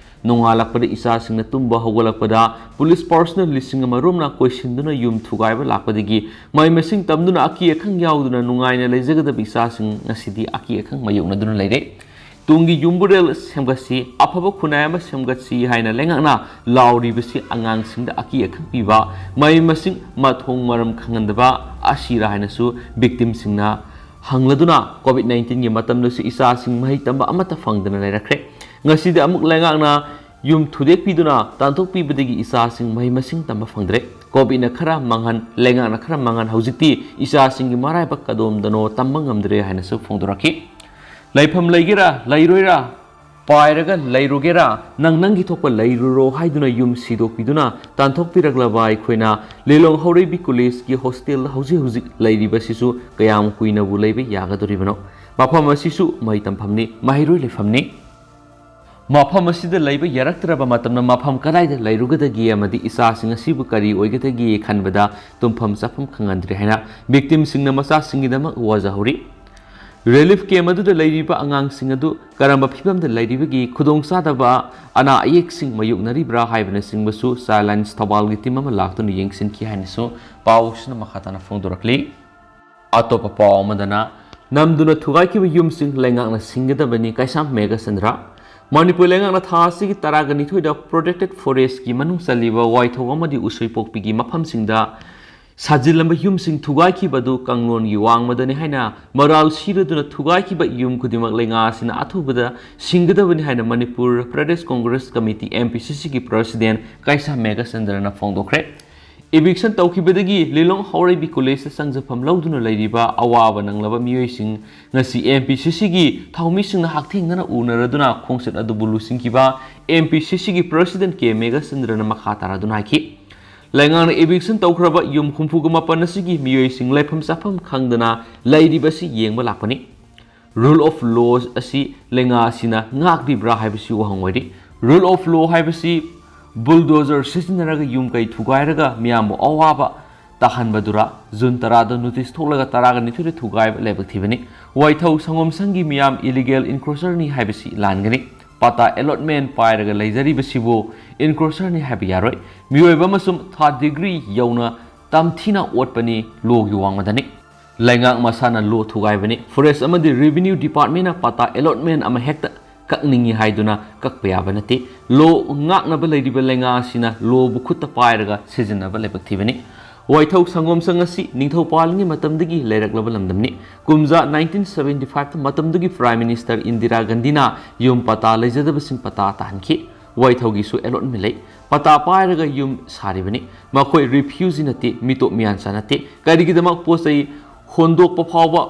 ꯅꯣꯡꯉꯥꯜꯂꯛꯄꯗ ꯏꯆꯥꯁꯤꯡꯅ ꯇꯨꯝꯕ ꯍꯧꯒꯠꯂꯛꯄꯗ ꯄꯨꯂꯤꯁ personnel ꯂꯤꯁꯤꯡ ꯑꯃ ꯔꯣꯝꯅ ꯀꯣꯏꯁꯤꯟꯗꯨꯅ ꯌꯨꯝ ꯊꯨꯒꯥꯏꯕ ꯂꯥꯛꯄꯗꯒꯤ ꯃꯍꯩ ꯃꯁꯤꯡ ꯇꯝꯗꯨꯅ ꯑꯀꯤ ꯑꯈꯪ ꯌꯥꯎꯗꯅ ꯅꯨꯡꯉꯥꯏꯅ ꯂꯩꯖꯒꯗꯕ ꯏꯆꯥꯁꯤꯡ ꯉꯁꯤꯗꯤ ꯑꯀꯤ ꯑꯈꯪ ꯃꯥꯌꯣꯛꯅꯗꯨꯅ ꯂꯩꯔꯦ꯫ ꯇꯨꯡꯒꯤ ꯌꯨꯝꯕꯨꯔꯦꯜ ꯁꯦꯝꯒꯠꯁꯤ, ꯑꯐꯕ ꯈꯨꯟꯅꯥꯏ ꯑꯃ ꯁꯦꯝꯒꯠꯁꯤ ꯍꯥꯏꯅ ꯂꯩꯉꯥꯛꯅ ꯂꯥꯎꯔꯤꯕꯁꯤ ꯑꯉꯥꯡꯁꯤꯡꯗ ꯑꯀꯤ ꯑꯈꯪ ꯄꯤꯕ, ꯃꯍꯩ ꯃꯁꯤꯡ ꯃꯊꯣꯡ ꯃꯔꯝ ꯈꯪꯍꯟꯗꯕ ꯑꯁꯤꯔꯥ ꯍꯥꯏꯅꯁꯨ victimꯁꯤꯡꯅ ꯍꯪꯂꯗꯨꯅ COVID nineteenꯒꯤ ꯃꯇꯝꯗꯁꯨ ꯏꯆꯥꯁꯤꯡ ꯃꯍꯩ ꯇꯝꯕ ꯑꯃꯠꯇ ꯐꯪꯗꯅ ꯂꯩꯔꯛꯈ꯭ꯔꯦ꯫ ꯉꯁꯤꯗꯤ ꯑꯃꯨꯛ ꯂꯩꯉꯥꯛꯅ ꯌꯨꯝ ꯊꯨꯗꯦꯛꯄꯤꯗꯨꯅ ꯇꯥꯟꯊꯣꯛꯄꯤꯕꯗꯒꯤ ꯏꯆꯥꯁꯤꯡ ꯃꯍꯩ ꯃꯁꯤꯡ ꯇꯝꯕ ꯐꯪꯗ꯭ꯔꯦ꯫ COVIDꯅ ꯈꯔ ꯃꯥꯡꯍꯟ, ꯂꯩꯉꯥꯛꯅ ꯈꯔ ꯃꯥꯡꯍꯟ, ꯍꯧꯖꯤꯛꯇꯤ ꯏꯆꯥꯁꯤꯡꯒꯤ ꯃꯔꯥꯏꯕꯛ ꯀꯗꯣꯝꯗꯅꯣ ꯇꯝꯕ ꯉꯝꯗ꯭ꯔꯦ ꯍꯥꯏꯅꯁꯨ ꯐꯣꯡꯗꯣꯔꯛꯈꯤ꯫ ꯂꯩꯐꯝ ꯂꯩꯒꯦꯔꯥ ꯂꯩꯔꯣꯏꯔꯥ, ꯄꯥꯏꯔꯒ ꯂꯩꯔꯨꯒꯦꯔꯥ, ꯅꯪ ꯅꯪꯒꯤ ꯊꯣꯛꯄ ꯂꯩꯔꯨꯔꯣ ꯍꯥꯏꯗꯨꯅ ꯌꯨꯝ ꯁꯤꯗꯣꯛꯄꯤꯗꯨꯅ ꯇꯥꯟꯊꯣꯛꯄꯤꯔꯛꯂꯕ ꯑꯩꯈꯣꯏꯅ ꯂꯤꯂꯣꯡ ꯍꯧꯔꯩꯕꯤ Collegeꯀꯤ hostelꯗ ꯍꯧꯖꯤꯛ ꯍꯧꯖꯤꯛ ꯂꯩꯔꯤꯕꯁꯤꯁꯨ ꯀꯌꯥꯝ ꯀꯨꯏꯅꯕꯨ ꯂꯩꯕ ꯌꯥꯒꯗꯧꯔꯤꯕꯅꯣ? ꯃꯐꯝ ꯑꯁꯤꯁꯨ ꯃꯍꯩ ꯇꯝꯐꯝꯅꯤ, ꯃꯍꯩꯔꯣꯏ ꯂꯩꯐꯝꯅꯤ꯫ ꯃꯐꯝ ꯑꯁꯤꯗ ꯂꯩꯕ ꯌꯥꯔꯛꯇ꯭ꯔꯕ ꯃꯇꯝꯗ ꯃꯐꯝ ꯀꯗꯥꯏꯗ ꯂꯩꯔꯨꯒꯗꯒꯦ ꯑꯃꯗꯤ ꯏꯆꯥꯁꯤꯡ ꯑꯁꯤꯕꯨ ꯀꯔꯤ ꯑꯣꯏꯒꯗꯒꯦ ꯈꯟꯕꯗ ꯇꯨꯝꯐꯝ ꯆꯥꯐꯝ ꯈꯪꯍꯟꯗ꯭ꯔꯦ ꯍꯥꯏꯅ victimꯁꯤꯡꯅ ꯃꯆꯥꯁꯤꯡꯒꯤꯗꯃꯛ ꯋꯥꯖꯍꯧꯔꯤ꯫ Relief camp ꯑꯗꯨꯗ ꯂꯩꯔꯤꯕ ꯑꯉꯥꯡꯁꯤꯡ ꯑꯗꯨ ꯀꯔꯝꯕ ꯐꯤꯕꯝꯗ ꯂꯩꯔꯤꯕꯒꯦ, ꯈꯨꯗꯣꯡꯆꯥꯗꯕ ꯑꯅꯥ ꯑꯌꯦꯛꯁꯤꯡ ꯃꯥꯌꯣꯛꯅꯔꯤꯕ꯭ꯔꯥ ꯍꯥꯏꯕꯅꯆꯤꯡꯕꯁꯨ Childlines ꯊꯧꯕꯥꯜꯒꯤ team ꯑꯃ ꯂꯥꯛꯇꯨꯅ ꯌꯦꯡꯁꯤꯟꯈꯤ ꯍꯥꯏꯅꯁꯨ ꯄꯥꯎꯁꯤꯅ ꯃꯈꯥ ꯇꯥꯅ ꯐꯣꯡꯗꯣꯔꯛꯂꯤ꯫ ꯑꯇꯣꯞꯄ ꯄꯥꯎ ꯑꯃꯗꯅ, ꯅꯝꯗꯨꯅ ꯊꯨꯒꯥꯏꯈꯤꯕ ꯌꯨꯝꯁꯤꯡ ꯂꯩꯉꯥꯛꯅ ꯁꯤꯟꯒꯗꯕꯅꯤ, ꯀꯩꯁꯥꯝ ꯃꯦꯘꯆꯟꯗ꯭ꯔ꯫ ꯃꯅꯤꯄꯨꯔ ꯂꯩꯉꯥꯛꯅ ꯊꯥ ꯑꯁꯤꯒꯤ ꯇꯔꯥꯒ ꯅꯤꯊꯣꯏꯗ Protected Forestꯀꯤ ꯃꯅꯨꯡ ꯆꯜꯂꯤꯕ ꯋꯥꯏꯊꯧ ꯑꯃꯗꯤ ꯎꯁꯣꯏꯄꯣꯛꯄꯤꯒꯤ ꯃꯐꯝꯁꯤꯡꯗ ꯁꯥꯖꯤꯜꯂꯝꯕ ꯌꯨꯝꯁꯤꯡ ꯊꯨꯒꯥꯏꯈꯤꯕ ꯑꯗꯨ ꯀꯥꯡꯂꯣꯟꯒꯤ ꯋꯥꯡꯃꯗꯅꯤ ꯍꯥꯏꯅ ꯃꯔꯥꯜ ꯁꯤꯔꯗꯨꯅ ꯊꯨꯒꯥꯏꯈꯤꯕ ꯌꯨꯝ ꯈꯨꯗꯤꯡꯃꯛ ꯂꯩꯉꯥꯛ ꯑꯁꯤꯅ ꯑꯊꯨꯕꯗ ꯁꯤꯡꯒꯗꯕꯅꯤ ꯍꯥꯏꯅ Manipur Pradesh Congress committee, M P C C ꯒꯤ president ꯀꯩꯁꯥꯝ ꯃꯦꯘꯆꯟꯗ꯭ꯔꯅ ꯐꯣꯡꯗꯣꯛꯈ꯭ꯔꯦ꯫ Eviction ꯇꯧꯈꯤꯕꯗꯒꯤ ꯂꯤꯂꯣꯡ ꯍꯥꯎꯔꯩꯕꯤ ꯀꯣꯂꯦꯖꯇ ꯆꯪꯖꯐꯝ ꯂꯧꯗꯨꯅ ꯂꯩꯔꯤꯕ ꯑꯋꯥꯕ ꯅꯪꯂꯕ ꯃꯤꯑꯣꯏꯁꯤꯡ ꯉꯁꯤ M P C C ꯒꯤ ꯊꯧꯃꯤꯁꯤꯡꯅ ꯍꯛꯊꯦꯡꯅꯅ ꯎꯅꯔꯗꯨꯅ ꯈꯣꯡꯆꯠ ꯑꯗꯨꯕꯨ ꯂꯨꯆꯤꯡꯈꯤꯕ M P C C ꯒꯤ president K ꯃꯦꯘꯆꯟꯗ꯭ꯔꯅ ꯃꯈꯥ ꯇꯥꯔꯗꯨꯅ ꯍꯥꯏꯈꯤ꯫ ꯂꯩꯉꯥꯛꯅ eviction ꯇꯧꯈ꯭ꯔꯕ ꯌꯨꯝ ꯍꯨꯝꯐꯨꯒ ꯃꯥꯄꯟ ꯑꯁꯤꯒꯤ ꯃꯤꯑꯣꯏꯁꯤꯡ ꯂꯩꯐꯝ ꯆꯥꯐꯝ ꯈꯪꯗꯅ ꯂꯩꯔꯤꯕꯁꯤ ꯌꯦꯡꯕ ꯂꯥꯛꯄꯅꯤ꯫ Rule of law ꯑꯁꯤ ꯂꯩꯉꯥꯛ ꯑꯁꯤꯅ ꯉꯥꯛꯂꯤꯕ꯭ꯔꯥ ꯍꯥꯏꯕꯁꯤ ꯋꯥꯍꯪ ꯑꯣꯏꯔꯤ꯫ Rule of law ꯍꯥꯏꯕꯁꯤ bulldozer ꯁꯤꯖꯤꯟꯅꯔꯒ ꯌꯨꯝ ꯀꯩ ꯊꯨꯒꯥꯏꯔꯒ ꯃꯤꯌꯥꯝꯕꯨ ꯑꯋꯥꯕ ꯇꯥꯍꯟꯕꯗꯨꯔꯥ? ꯖꯨꯟ ꯇꯔꯥꯗ notice ꯊꯣꯛꯂꯒ ꯇꯔꯥꯒ ꯅꯤꯊꯣꯏꯗ ꯊꯨꯒꯥꯏꯕ ꯂꯥꯏꯕꯛ ꯊꯤꯕꯅꯤ꯫ ꯋꯥꯏꯊꯧ ꯁꯪꯒꯣꯝ ꯁꯪꯒꯤ ꯃꯤꯌꯥꯝ illegal encroacherꯅꯤ ꯍꯥꯏꯕꯁꯤ ꯂꯥꯟꯒꯅꯤ꯫ ꯄꯇꯥ allotment ꯄꯥꯏꯔꯒ ꯂꯩꯖꯔꯤꯕꯁꯤꯕꯨ encroacherꯅꯤ ꯍꯥꯏꯕ ꯌꯥꯔꯣꯏ꯫ ꯃꯤꯑꯣꯏꯕ ꯑꯃꯁꯨꯡ third degree ꯌꯧꯅ ꯇꯝꯊꯤꯅ ꯑꯣꯠꯄꯅꯤ, lawꯒꯤ ꯋꯥꯡꯃꯗꯅꯤ꯫ ꯂꯩꯉꯥꯛ ꯃꯁꯥꯅ law ꯊꯨꯒꯥꯏꯕꯅꯤ꯫ Forest ꯑꯃꯗꯤ Revenue Departmentꯅ ꯄꯇꯥ allotment ꯑꯃ ꯍꯦꯛꯇ ꯀꯛꯅꯤꯡꯏ ꯍꯥꯏꯗꯨꯅ ꯀꯛꯄ ꯌꯥꯕ ꯅꯠꯇꯦ꯫ Law ꯉꯥꯛꯅꯕ ꯂꯩꯔꯤꯕ ꯂꯩꯉꯥꯛ ꯑꯁꯤꯅ lawꯕꯨ ꯈꯨꯠꯇ ꯄꯥꯏꯔꯒ ꯁꯤꯖꯤꯟꯅꯕ ꯂꯥꯏꯕꯛ ꯊꯤꯕꯅꯤ꯫ ꯋꯥꯏꯊꯧ ꯁꯪꯒꯣꯝ ꯁꯪ ꯑꯁꯤ ꯅꯤꯡꯊꯧ ꯄꯥꯜꯂꯤꯉꯩ ꯃꯇꯝꯗꯒꯤ ꯂꯩꯔꯛꯂꯕ ꯂꯝꯗꯝꯅꯤ꯫ ꯀꯨꯝꯖꯥ nineteen seventy fiveꯇ ꯃꯇꯝꯗꯨꯒꯤ Prime Minister ꯏꯟꯗꯤꯔꯥ ꯒꯥꯟꯙꯤꯅ ꯌꯨꯝ ꯄꯇꯥ ꯂꯩꯖꯗꯕꯁꯤꯡ ꯄꯇꯥ ꯇꯥꯍꯟꯈꯤ꯫ ꯋꯥꯏꯊꯧꯒꯤꯁꯨ allotment ꯂꯩ꯫ ꯄꯇꯥ ꯄꯥꯏꯔꯒ ꯌꯨꯝ ꯁꯥꯔꯤꯕꯅꯤ꯫ ꯃꯈꯣꯏ refugee ꯅꯠꯇꯦ, ꯃꯤꯇꯣꯞ ꯃꯤꯌꯥꯟꯆꯥ ꯅꯠꯇꯦ꯫ ꯀꯔꯤꯒꯤꯗꯃꯛ ꯄꯣꯠ ꯆꯩ ꯍꯣꯟꯗꯣꯛꯄ ꯐꯥꯎꯕ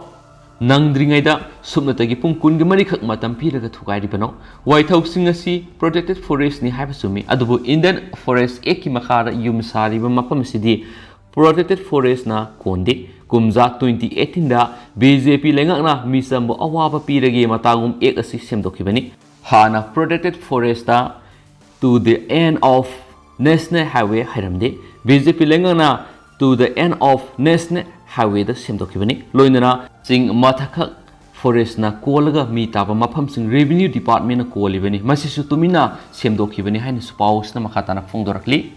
ꯅꯪꯗ꯭ꯔꯤꯉꯩꯗ ꯁꯨꯞꯅꯇꯒꯤ ꯄꯨꯡ ꯀꯨꯟꯒ ꯃꯔꯤꯈꯛ ꯃꯇꯝ ꯄꯤꯔꯒ ꯊꯨꯒꯥꯏꯔꯤꯕꯅꯣ? ꯋꯥꯏꯊꯧꯁꯤꯡ ꯑꯁꯤ protected forestꯅꯤ ꯍꯥꯏꯕ ꯆꯨꯝꯃꯤ, ꯑꯗꯨꯕꯨ Indian Forest Actꯀꯤ ꯃꯈꯥꯗ ꯌꯨꯝ ꯁꯥꯔꯤꯕ ꯃꯐꯝ ꯑꯁꯤꯗꯤ protected forestꯅ ꯀꯣꯟꯗꯦ꯫ ꯀꯨꯝꯖꯥ twenty eighteenꯗ BJP ꯂꯩꯉꯥꯛꯅ ꯃꯤꯆꯝꯕꯨ ꯑꯋꯥꯕ ꯄꯤꯔꯒꯦ ꯃꯇꯥꯒꯨꯝ act ꯑꯁꯤ ꯁꯦꯝꯗꯣꯛꯈꯤꯕꯅꯤ꯫ ꯍꯥꯟꯅ protected forestꯇ To the End of National Highway ꯍꯥꯏꯔꯝꯗꯦ꯫ BJP ꯂꯩꯉꯥꯛꯅ To the End of National Highwayꯗ ꯁꯦꯝꯗꯣꯛꯈꯤꯕꯅꯤ꯫ ꯂꯣꯏꯅꯅ ꯆꯤꯡ ꯃꯊꯛꯈꯛ forestꯅ ꯀꯣꯜꯂꯒ ꯃꯤ ꯇꯥꯕ ꯃꯐꯝꯁꯤꯡ Revenue Departmentꯅ ꯀꯣꯜꯂꯤꯕꯅꯤ꯫ ꯃꯁꯤꯁꯨ ꯇꯨꯃꯤꯟꯅ ꯁꯦꯝꯗꯣꯛꯈꯤꯕꯅꯤ ꯍꯥꯏꯅꯁꯨ ꯄꯥꯎ ꯑꯁꯤꯅ ꯃꯈꯥ ꯇꯥꯅ ꯐꯣꯡꯗꯣꯔꯛꯂꯤ꯫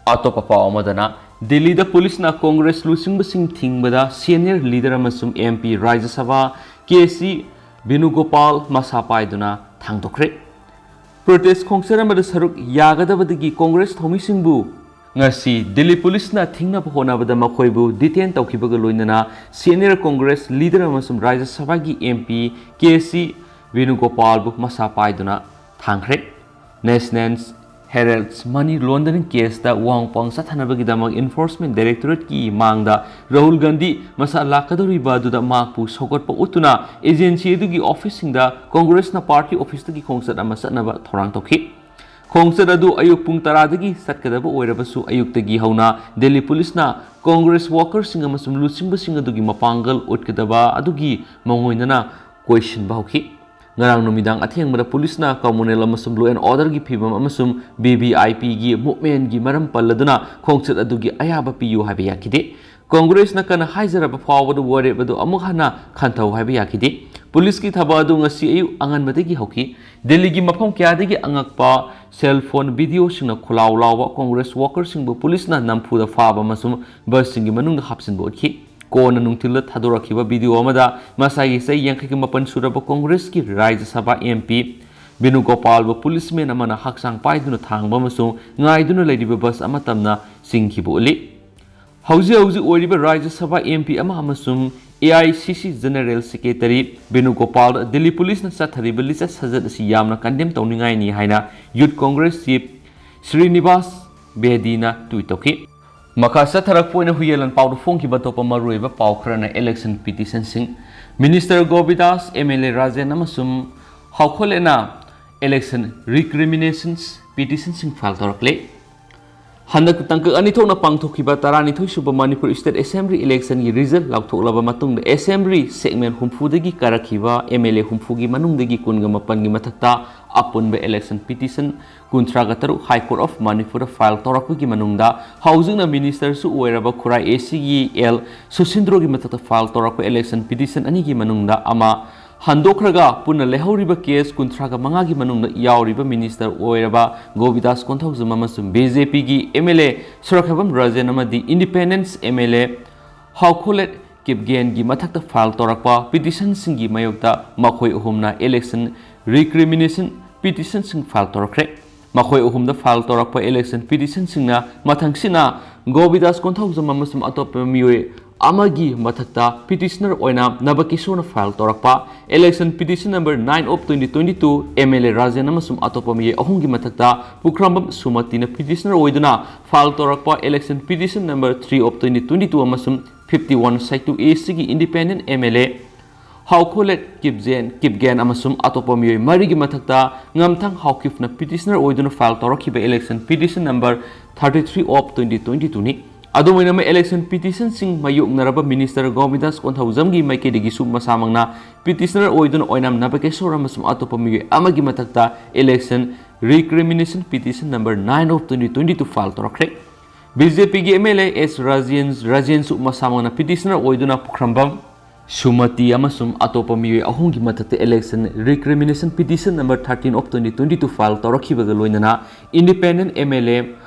ꯑꯇꯣꯞꯄ ꯄꯥꯎ ꯑꯃꯗꯅ, ꯗꯤꯜꯂꯤꯗ ꯄꯨꯂꯤꯁꯅ ꯀꯣꯡꯒ꯭ꯔꯦꯁ ꯂꯨꯆꯤꯡꯕꯁꯤꯡ ꯊꯤꯡꯕꯗ senior leader ꯑꯃꯁꯨꯡ M P ꯔꯥꯖ꯭ꯌ ꯁꯚꯥ K C ꯕꯦꯅꯨꯒꯣꯄꯥꯜ ꯃꯁꯥ ꯄꯥꯏꯗꯨꯅ ꯊꯥꯡꯗꯣꯛꯈ꯭ꯔꯦ꯫ Protest ꯈꯣꯡꯆꯠ ꯑꯃꯗ ꯁꯔꯨꯛ ꯌꯥꯒꯗꯕꯗꯒꯤ ꯀꯣꯡꯒ꯭ꯔꯦꯁ ꯊꯧꯃꯤꯁꯤꯡꯕꯨ ꯉꯁꯤ ꯗꯤꯜꯂꯤ ꯄꯨꯂꯤꯁꯅ ꯊꯤꯡꯅꯕ ꯍꯣꯠꯅꯕꯗ ꯃꯈꯣꯏꯕꯨ ꯗꯤꯇꯦꯟ ꯇꯧꯈꯤꯕꯒ ꯂꯣꯏꯅꯅ ꯁꯦꯅꯤꯌꯔ ꯀꯣꯡꯒ꯭ꯔꯦꯁ ꯂꯤꯗꯔ ꯑꯃꯁꯨꯡ ꯔꯥꯖ꯭ꯌ ꯁꯚꯥꯒꯤ ꯑꯦꯝ ꯄꯤ ꯀꯦ ꯁꯤ ꯚꯦꯅꯨꯒꯣꯄꯥꯜꯕꯨ ꯃꯁꯥ ꯄꯥꯏꯗꯨꯅ ꯊꯥꯡꯈ꯭ꯔꯦ꯫ ꯅꯦꯁꯅꯦꯜ ꯍꯦꯔꯜꯗ ꯃꯅꯤ ꯂꯣꯟꯗꯔꯤꯡ ꯀꯦꯁꯇ ꯋꯥꯍꯪ ꯄꯥꯎꯍꯪ ꯆꯠꯊꯅꯕꯒꯤꯗꯃꯛ ꯏꯟꯐꯣꯔꯁꯃꯦꯟ ꯗꯥꯏꯔꯦꯛꯇꯣꯔꯦꯠꯀꯤ ꯃꯥꯡꯗ ꯔꯥꯍꯨꯜ ꯒꯥꯟꯙꯤ ꯃꯁꯥ ꯂꯥꯛꯀꯗꯧꯔꯤꯕ ꯑꯗꯨꯗ ꯃꯍꯥꯛꯄꯨ ꯁꯧꯒꯠꯄ ꯎꯠꯇꯨꯅ ꯑꯦꯖꯦꯟꯁꯤ ꯑꯗꯨꯒꯤ ꯑꯣꯐꯤꯁꯁꯤꯡꯗ ꯀꯣꯡꯒ꯭ꯔꯦꯁꯅ ꯄꯥꯔꯇꯤ ꯑꯣꯐꯤꯁꯇꯒꯤ ꯈꯣꯡꯆꯠ ꯑꯃ ꯆꯠꯅꯕ ꯊꯧꯔꯥꯡ ꯇꯧꯈꯤ꯫ ꯈꯣꯡꯆꯠ ꯑꯗꯨ ꯑꯌꯨꯛ ꯄꯨꯡ ꯇꯔꯥꯗꯒꯤ ꯆꯠꯀꯗꯕ ꯑꯣꯏꯔꯕꯁꯨ, ꯑꯌꯨꯛꯇꯒꯤ ꯍꯧꯅ ꯗꯤꯜꯂꯤ ꯄꯨꯂꯤꯁꯅ ꯀꯣꯡꯒ꯭ꯔꯦꯁ ꯋꯥꯀꯔꯁꯤꯡ ꯑꯃꯁꯨꯡ ꯂꯨꯆꯤꯡꯕꯁꯤꯡ ꯑꯗꯨꯒꯤ ꯃꯄꯥꯡꯒꯜ ꯎꯠꯀꯗꯕ ꯑꯗꯨꯒꯤ ꯃꯑꯣꯡ ꯑꯣꯏꯅꯅ ꯀꯣꯏꯁꯤꯟꯕ ꯍꯧꯈꯤ꯫ ꯉꯔꯥꯡ ꯅꯨꯃꯤꯗꯥꯡ ꯑꯊꯦꯡꯕꯗ ꯄꯨꯂꯤꯁꯅ ꯀꯃꯨꯅꯦꯜ ꯑꯃꯁꯨꯡ ꯂꯣ ꯑꯦꯟ ꯑꯣꯔꯗꯔꯒꯤ ꯐꯤꯕꯝ ꯑꯃꯁꯨꯡ ꯚꯤ ꯚꯤ ꯑꯥꯏ ꯄꯤꯒꯤ ꯃꯨꯚꯃꯦꯟꯒꯤ ꯃꯔꯝ ꯄꯜꯂꯗꯨꯅ ꯈꯣꯡꯆꯠ ꯑꯗꯨꯒꯤ ꯑꯌꯥꯕ ꯄꯤꯌꯨ ꯍꯥꯏꯕ ꯌꯥꯈꯤꯗꯦ꯫ ꯀꯣꯡꯒ꯭ꯔꯦꯁꯅ ꯀꯟꯅ ꯍꯥꯏꯖꯔꯕ ꯐꯥꯎꯕꯗ ꯋꯥꯔꯦꯞ ꯑꯗꯨ ꯑꯃꯨꯛ ꯍꯟꯅ ꯈꯟꯊꯧ ꯍꯥꯏꯕ ꯌꯥꯈꯤꯗꯦ꯫ ꯄꯨꯂꯤꯁꯀꯤ ꯊꯕꯛ ꯑꯗꯨ ꯉꯁꯤ ꯑꯌꯨꯛ ꯑꯉꯟꯕꯗꯒꯤ ꯍꯧꯈꯤ꯫ ꯗꯤꯜꯂꯤꯒꯤ ꯃꯐꯝ ꯀꯌꯥꯗꯒꯤ ꯑꯉꯛꯄ ꯁꯦꯜ ꯐꯣꯟ ꯚꯤꯗꯤꯑꯣꯁꯤꯡꯅ ꯈꯣꯜꯂꯥꯎ ꯂꯥꯎꯕ ꯀꯣꯡꯒ꯭ꯔꯦꯁ ꯋꯥꯀꯔꯁꯤꯡꯕꯨ ꯄꯨꯂꯤꯁꯅ ꯅꯝꯐꯨꯗ ꯐꯥꯕ ꯑꯃꯁꯨꯡ ꯕꯁꯁꯤꯡꯒꯤ ꯃꯅꯨꯡꯗ ꯍꯥꯞꯆꯤꯟꯕ ꯎꯠꯈꯤ꯫ ꯀꯣꯟꯅ ꯅꯨꯡꯊꯤꯜꯗ ꯊꯥꯗꯣꯔꯛꯈꯤꯕ ꯚꯤꯗꯤꯑꯣ ꯑꯃꯗ ꯃꯁꯥꯒꯤ ꯆꯍꯤ ꯌꯥꯡꯈꯩꯒ ꯃꯥꯄꯟ ꯁꯨꯔꯕ ꯀꯣꯡꯒ꯭ꯔꯦꯁꯀꯤ ꯔꯥꯖ꯭ꯌ ꯁꯚꯥ ꯑꯦꯝ ꯄꯤ ꯕꯦꯅꯨꯒꯣꯄꯥꯜꯕꯨ ꯄꯨꯂꯤꯁꯃꯦꯟ ꯑꯃꯅ ꯍꯛꯆꯥꯡ ꯄꯥꯏꯗꯨꯅ ꯊꯥꯡꯕ ꯑꯃꯁꯨꯡ ꯉꯥꯏꯗꯨꯅ ꯂꯩꯔꯤꯕ ꯕꯁ ꯑꯃ ꯇꯝꯅ ꯆꯤꯡꯈꯤꯕ ꯎꯠꯂꯤ꯫ ꯍꯧꯖꯤꯛ ꯍꯧꯖꯤꯛ ꯑꯣꯏꯔꯤꯕ ꯔꯥꯖ꯭ꯌ ꯁꯚꯥ ꯑꯦꯝ ꯄꯤ ꯑꯃ ꯑꯃꯁꯨꯡ ꯑꯦ ꯑꯥꯏ ꯁꯤ ꯁꯤ ꯖꯦꯅꯔꯦꯜ ꯁꯦꯀ꯭ꯔꯦꯇꯔꯤ ꯕꯦꯅꯨꯒꯣꯄꯥꯜꯗ ꯗꯤꯜꯂꯤ ꯄꯨꯂꯤꯁꯅ ꯆꯠꯊꯔꯤꯕ ꯂꯤꯆꯠ ꯁꯥꯖꯠ ꯑꯁꯤ ꯌꯥꯝꯅ ꯀꯟꯗꯦꯝ ꯇꯧꯅꯤꯡꯉꯥꯏꯅꯤ ꯍꯥꯏꯅ youth Congress chief Srinivas ꯕꯦꯗꯤꯅ tweet ꯇꯧꯈꯤ꯫ ꯃꯈꯥ ꯆꯠꯊꯔꯛꯄ ꯑꯣꯏꯅ ꯍꯨꯏꯌꯦꯂꯣꯟ ꯄꯥꯎꯗ ꯐꯣꯡꯈꯤꯕ ꯑꯇꯣꯞꯄ ꯃꯔꯨꯑꯣꯏꯕ ꯄꯥꯎ ꯈꯔꯅ ꯏꯂꯦꯛꯁꯟ ꯄꯤꯇꯤꯁꯟꯁꯤꯡ, minister Govindas, M L A Rajen ꯑꯃꯁꯨꯡ ꯍꯥꯎꯈꯣꯂꯦꯠꯅ ꯏꯂꯦꯛꯁꯟ ꯔꯤꯀ꯭ꯔꯤꯃꯤꯅꯦꯁꯟꯁ ꯄꯤꯇꯤꯁꯟꯁꯤꯡ ꯐꯥꯏꯜ ꯇꯧꯔꯛꯂꯦ꯫ ꯍꯟꯗꯛ ꯇꯥꯡꯀꯛ ꯑꯅꯤ ꯊꯣꯛꯅ ꯄꯥꯡꯊꯣꯛꯈꯤꯕ ꯇꯔꯥꯅꯤꯊꯣꯏ ꯁꯨꯕ ꯃꯅꯤꯄꯨꯔ ꯁ꯭ꯇꯦꯠ ꯑꯦꯁꯦꯝꯕ꯭ꯂꯤ ꯏꯂꯦꯛꯁꯟꯒꯤ ꯔꯤꯖꯜ ꯂꯥꯎꯊꯣꯛꯂꯕ ꯃꯇꯨꯡꯗ ꯑꯦꯁꯦꯝꯕ꯭ꯂꯤ ꯁꯦꯒꯃꯦꯟ ꯍꯨꯝꯐꯨꯗꯒꯤ ꯀꯥꯔꯛꯈꯤꯕ ꯑꯦꯝ ꯑꯦꯜ ꯑꯦ ꯍꯨꯝꯐꯨꯒꯤ ꯃꯅꯨꯡꯗꯒꯤ ꯀꯨꯟꯒ ꯃꯥꯄꯟꯒꯤ ꯃꯊꯛꯇ ꯑꯄꯨꯟꯕ ꯏꯂꯦꯛꯁꯟ ꯄꯤꯇꯤꯁꯟ ꯀꯨꯟꯊ꯭ꯔꯥꯒ ꯇꯔꯨꯛ ꯍꯥꯏ ꯀꯣꯔꯠ ꯑꯣꯐ ꯃꯅꯤꯄꯨꯔꯗ ꯐꯥꯏꯜ ꯇꯧꯔꯛꯄꯒꯤ ꯃꯅꯨꯡꯗ ꯍꯧꯖꯤꯛꯅ ꯃꯤꯅꯤꯁꯇꯔꯁꯨ ꯑꯣꯏꯔꯕ ꯈꯨꯔꯥꯏ ꯑꯦ ꯁꯤꯒꯤ ꯑꯦꯜ ꯁꯨꯁꯤꯟꯗ꯭ꯔꯣꯒꯤ ꯃꯊꯛꯇ ꯐꯥꯏꯜ ꯇꯧꯔꯛꯄ ꯏꯂꯦꯛꯁꯟ ꯄꯤꯇꯤꯁꯟ ꯑꯅꯤꯒꯤ ꯃꯅꯨꯡꯗ ꯑꯃ ꯍꯟꯗꯣꯛꯈ꯭ꯔꯒ ꯄꯨꯟꯅ ꯂꯩꯍꯧꯔꯤꯕ ꯀꯦꯁ ꯀꯨꯟꯊ꯭ꯔꯥꯒ ꯃꯉꯥꯒꯤ ꯃꯅꯨꯡꯗ ꯌꯥꯎꯔꯤꯕ ꯃꯤꯅꯤꯁꯇꯔ ꯑꯣꯏꯔꯕ ꯒꯣꯕꯤꯗꯥꯁ ꯀꯣꯟꯊꯧꯖꯝ ꯑꯃꯁꯨꯡ ꯕꯤ ꯖꯦ ꯄꯤꯒꯤ ꯑꯦꯝ ꯑꯦꯜ ꯑꯦ ꯁꯨꯔꯈꯥꯕꯝ ꯔꯥꯖꯦꯟ ꯑꯃꯗꯤ ꯏꯟꯗꯤꯄꯦꯟꯗꯦꯟꯁ ꯑꯦꯝ ꯑꯦꯜ ꯑꯦ ꯍꯥꯎꯈꯣꯂꯦꯠ ꯀꯤꯞꯒꯦꯟꯒꯤ ꯃꯊꯛꯇ ꯐꯥꯏꯜ ꯇꯧꯔꯛꯄ ꯄꯤꯇꯤꯁꯟꯁꯤꯡꯒꯤ ꯃꯥꯌꯣꯛꯇ ꯃꯈꯣꯏ ꯑꯍꯨꯝꯅ ꯏꯂꯦꯛꯁꯟ ꯔꯤꯀ꯭ꯔꯤꯃꯤꯅꯦꯁꯟ ꯄꯤꯇꯤꯁꯟꯁꯤꯡ ꯐꯥꯏꯜ ꯇꯧꯔꯛꯈ꯭ꯔꯦ꯫ ꯃꯈꯣꯏ ꯑꯍꯨꯝꯗ ꯐꯥꯏꯜ ꯇꯧꯔꯛꯄ ꯏꯂꯦꯛꯁꯟ ꯄꯤꯇꯤꯁꯟꯁꯤꯡꯅ ꯃꯊꯪꯁꯤꯅ ꯒꯣꯕꯤꯗꯥꯁ ꯀꯣꯟꯊꯧꯖꯝ ꯑꯃꯁꯨꯡ ꯑꯇꯣꯞꯄ ꯃꯤꯑꯣꯏ ꯑꯃꯒꯤ ꯃꯊꯛꯇ ꯄꯤꯇꯤꯁꯅꯔ ꯑꯣꯏꯅ ꯅꯕꯀꯤꯁꯣꯔꯅ ꯐꯥꯏꯜ ꯇꯧꯔꯛꯄ election petition number nine of twenty twenty two, M L A Rajen ꯑꯃꯁꯨꯡ ꯑꯇꯣꯞꯄ ꯃꯤꯑꯣꯏ ꯑꯍꯨꯝꯒꯤ ꯃꯊꯛꯇ ꯄꯨꯈ꯭ꯔꯝꯕꯝ ꯁꯨꯃꯇꯤꯅ ꯄꯤꯇꯤꯁꯅꯔ ꯑꯣꯏꯗꯨꯅ ꯐꯥꯏꯜ ꯇꯧꯔꯛꯄ election petition number three of twenty twenty two ꯑꯃꯁꯨꯡ fifty one ꯁꯥꯏꯇꯨ ꯑꯦ ꯁꯤꯒꯤ independent M L A ꯍꯥꯎꯈꯣꯂꯦꯠ ꯀꯤꯞꯖꯦꯟ, Kipgen ꯑꯃꯁꯨꯡ ꯑꯇꯣꯞꯄ ꯃꯤꯑꯣꯏ ꯃꯔꯤꯒꯤ ꯃꯊꯛꯇ ꯉꯝꯊꯪ ꯍꯥꯎꯀꯤꯞꯅ ꯄꯤꯇꯤꯁꯅꯔ ꯑꯣꯏꯗꯨꯅ ꯐꯥꯏꯜ ꯇꯧꯔꯛꯈꯤꯕ election petition number thirty three of twenty twenty two ꯅꯤ꯫ ꯑꯗꯨꯝ ꯑꯣꯏꯅꯃꯛ, ꯏꯂꯦꯛꯁꯟ ꯄꯤꯇꯤꯁꯟꯁꯤꯡ ꯃꯥꯌꯣꯛꯅꯔꯕ ꯃꯤꯅꯤꯁꯇꯔ ꯒꯣꯕꯤꯟꯗꯥꯁ ꯀꯣꯟꯊꯧꯖꯝꯒꯤ ꯃꯥꯏꯀꯩꯗꯒꯤꯁꯨ ꯃꯁꯥꯃꯛꯅ ꯄꯤꯇꯤꯁꯅꯔ ꯑꯣꯏꯗꯨꯅ ꯑꯣꯏꯅꯥꯝ ꯅꯕꯀꯦꯁꯣꯔ ꯑꯃꯁꯨꯡ ꯑꯇꯣꯞꯄ ꯃꯤꯑꯣꯏ ꯑꯃꯒꯤ ꯃꯊꯛꯇ election recrimination petition number nine of twenty twenty two file ꯇꯧꯔꯛꯈ꯭ꯔꯦ꯫ ꯕꯤ ꯖꯦ ꯄꯤꯒꯤ M L A S Rajen, ꯔꯥꯖꯦꯟꯁꯨ ꯃꯁꯥꯃꯛꯅ ꯄꯤꯇꯤꯁꯅꯔ ꯑꯣꯏꯗꯨꯅ ꯄꯨꯈ꯭ꯔꯝꯕꯝ ꯁꯨꯃꯇꯤ ꯑꯃꯁꯨꯡ ꯑꯇꯣꯞꯄ ꯃꯤꯑꯣꯏ ꯑꯍꯨꯝꯒꯤ ꯃꯊꯛꯇ election recrimination petition number thirteen of twenty twenty two file ꯇꯧꯔꯛꯈꯤꯕꯒ ꯂꯣꯏꯅꯅ independent M L A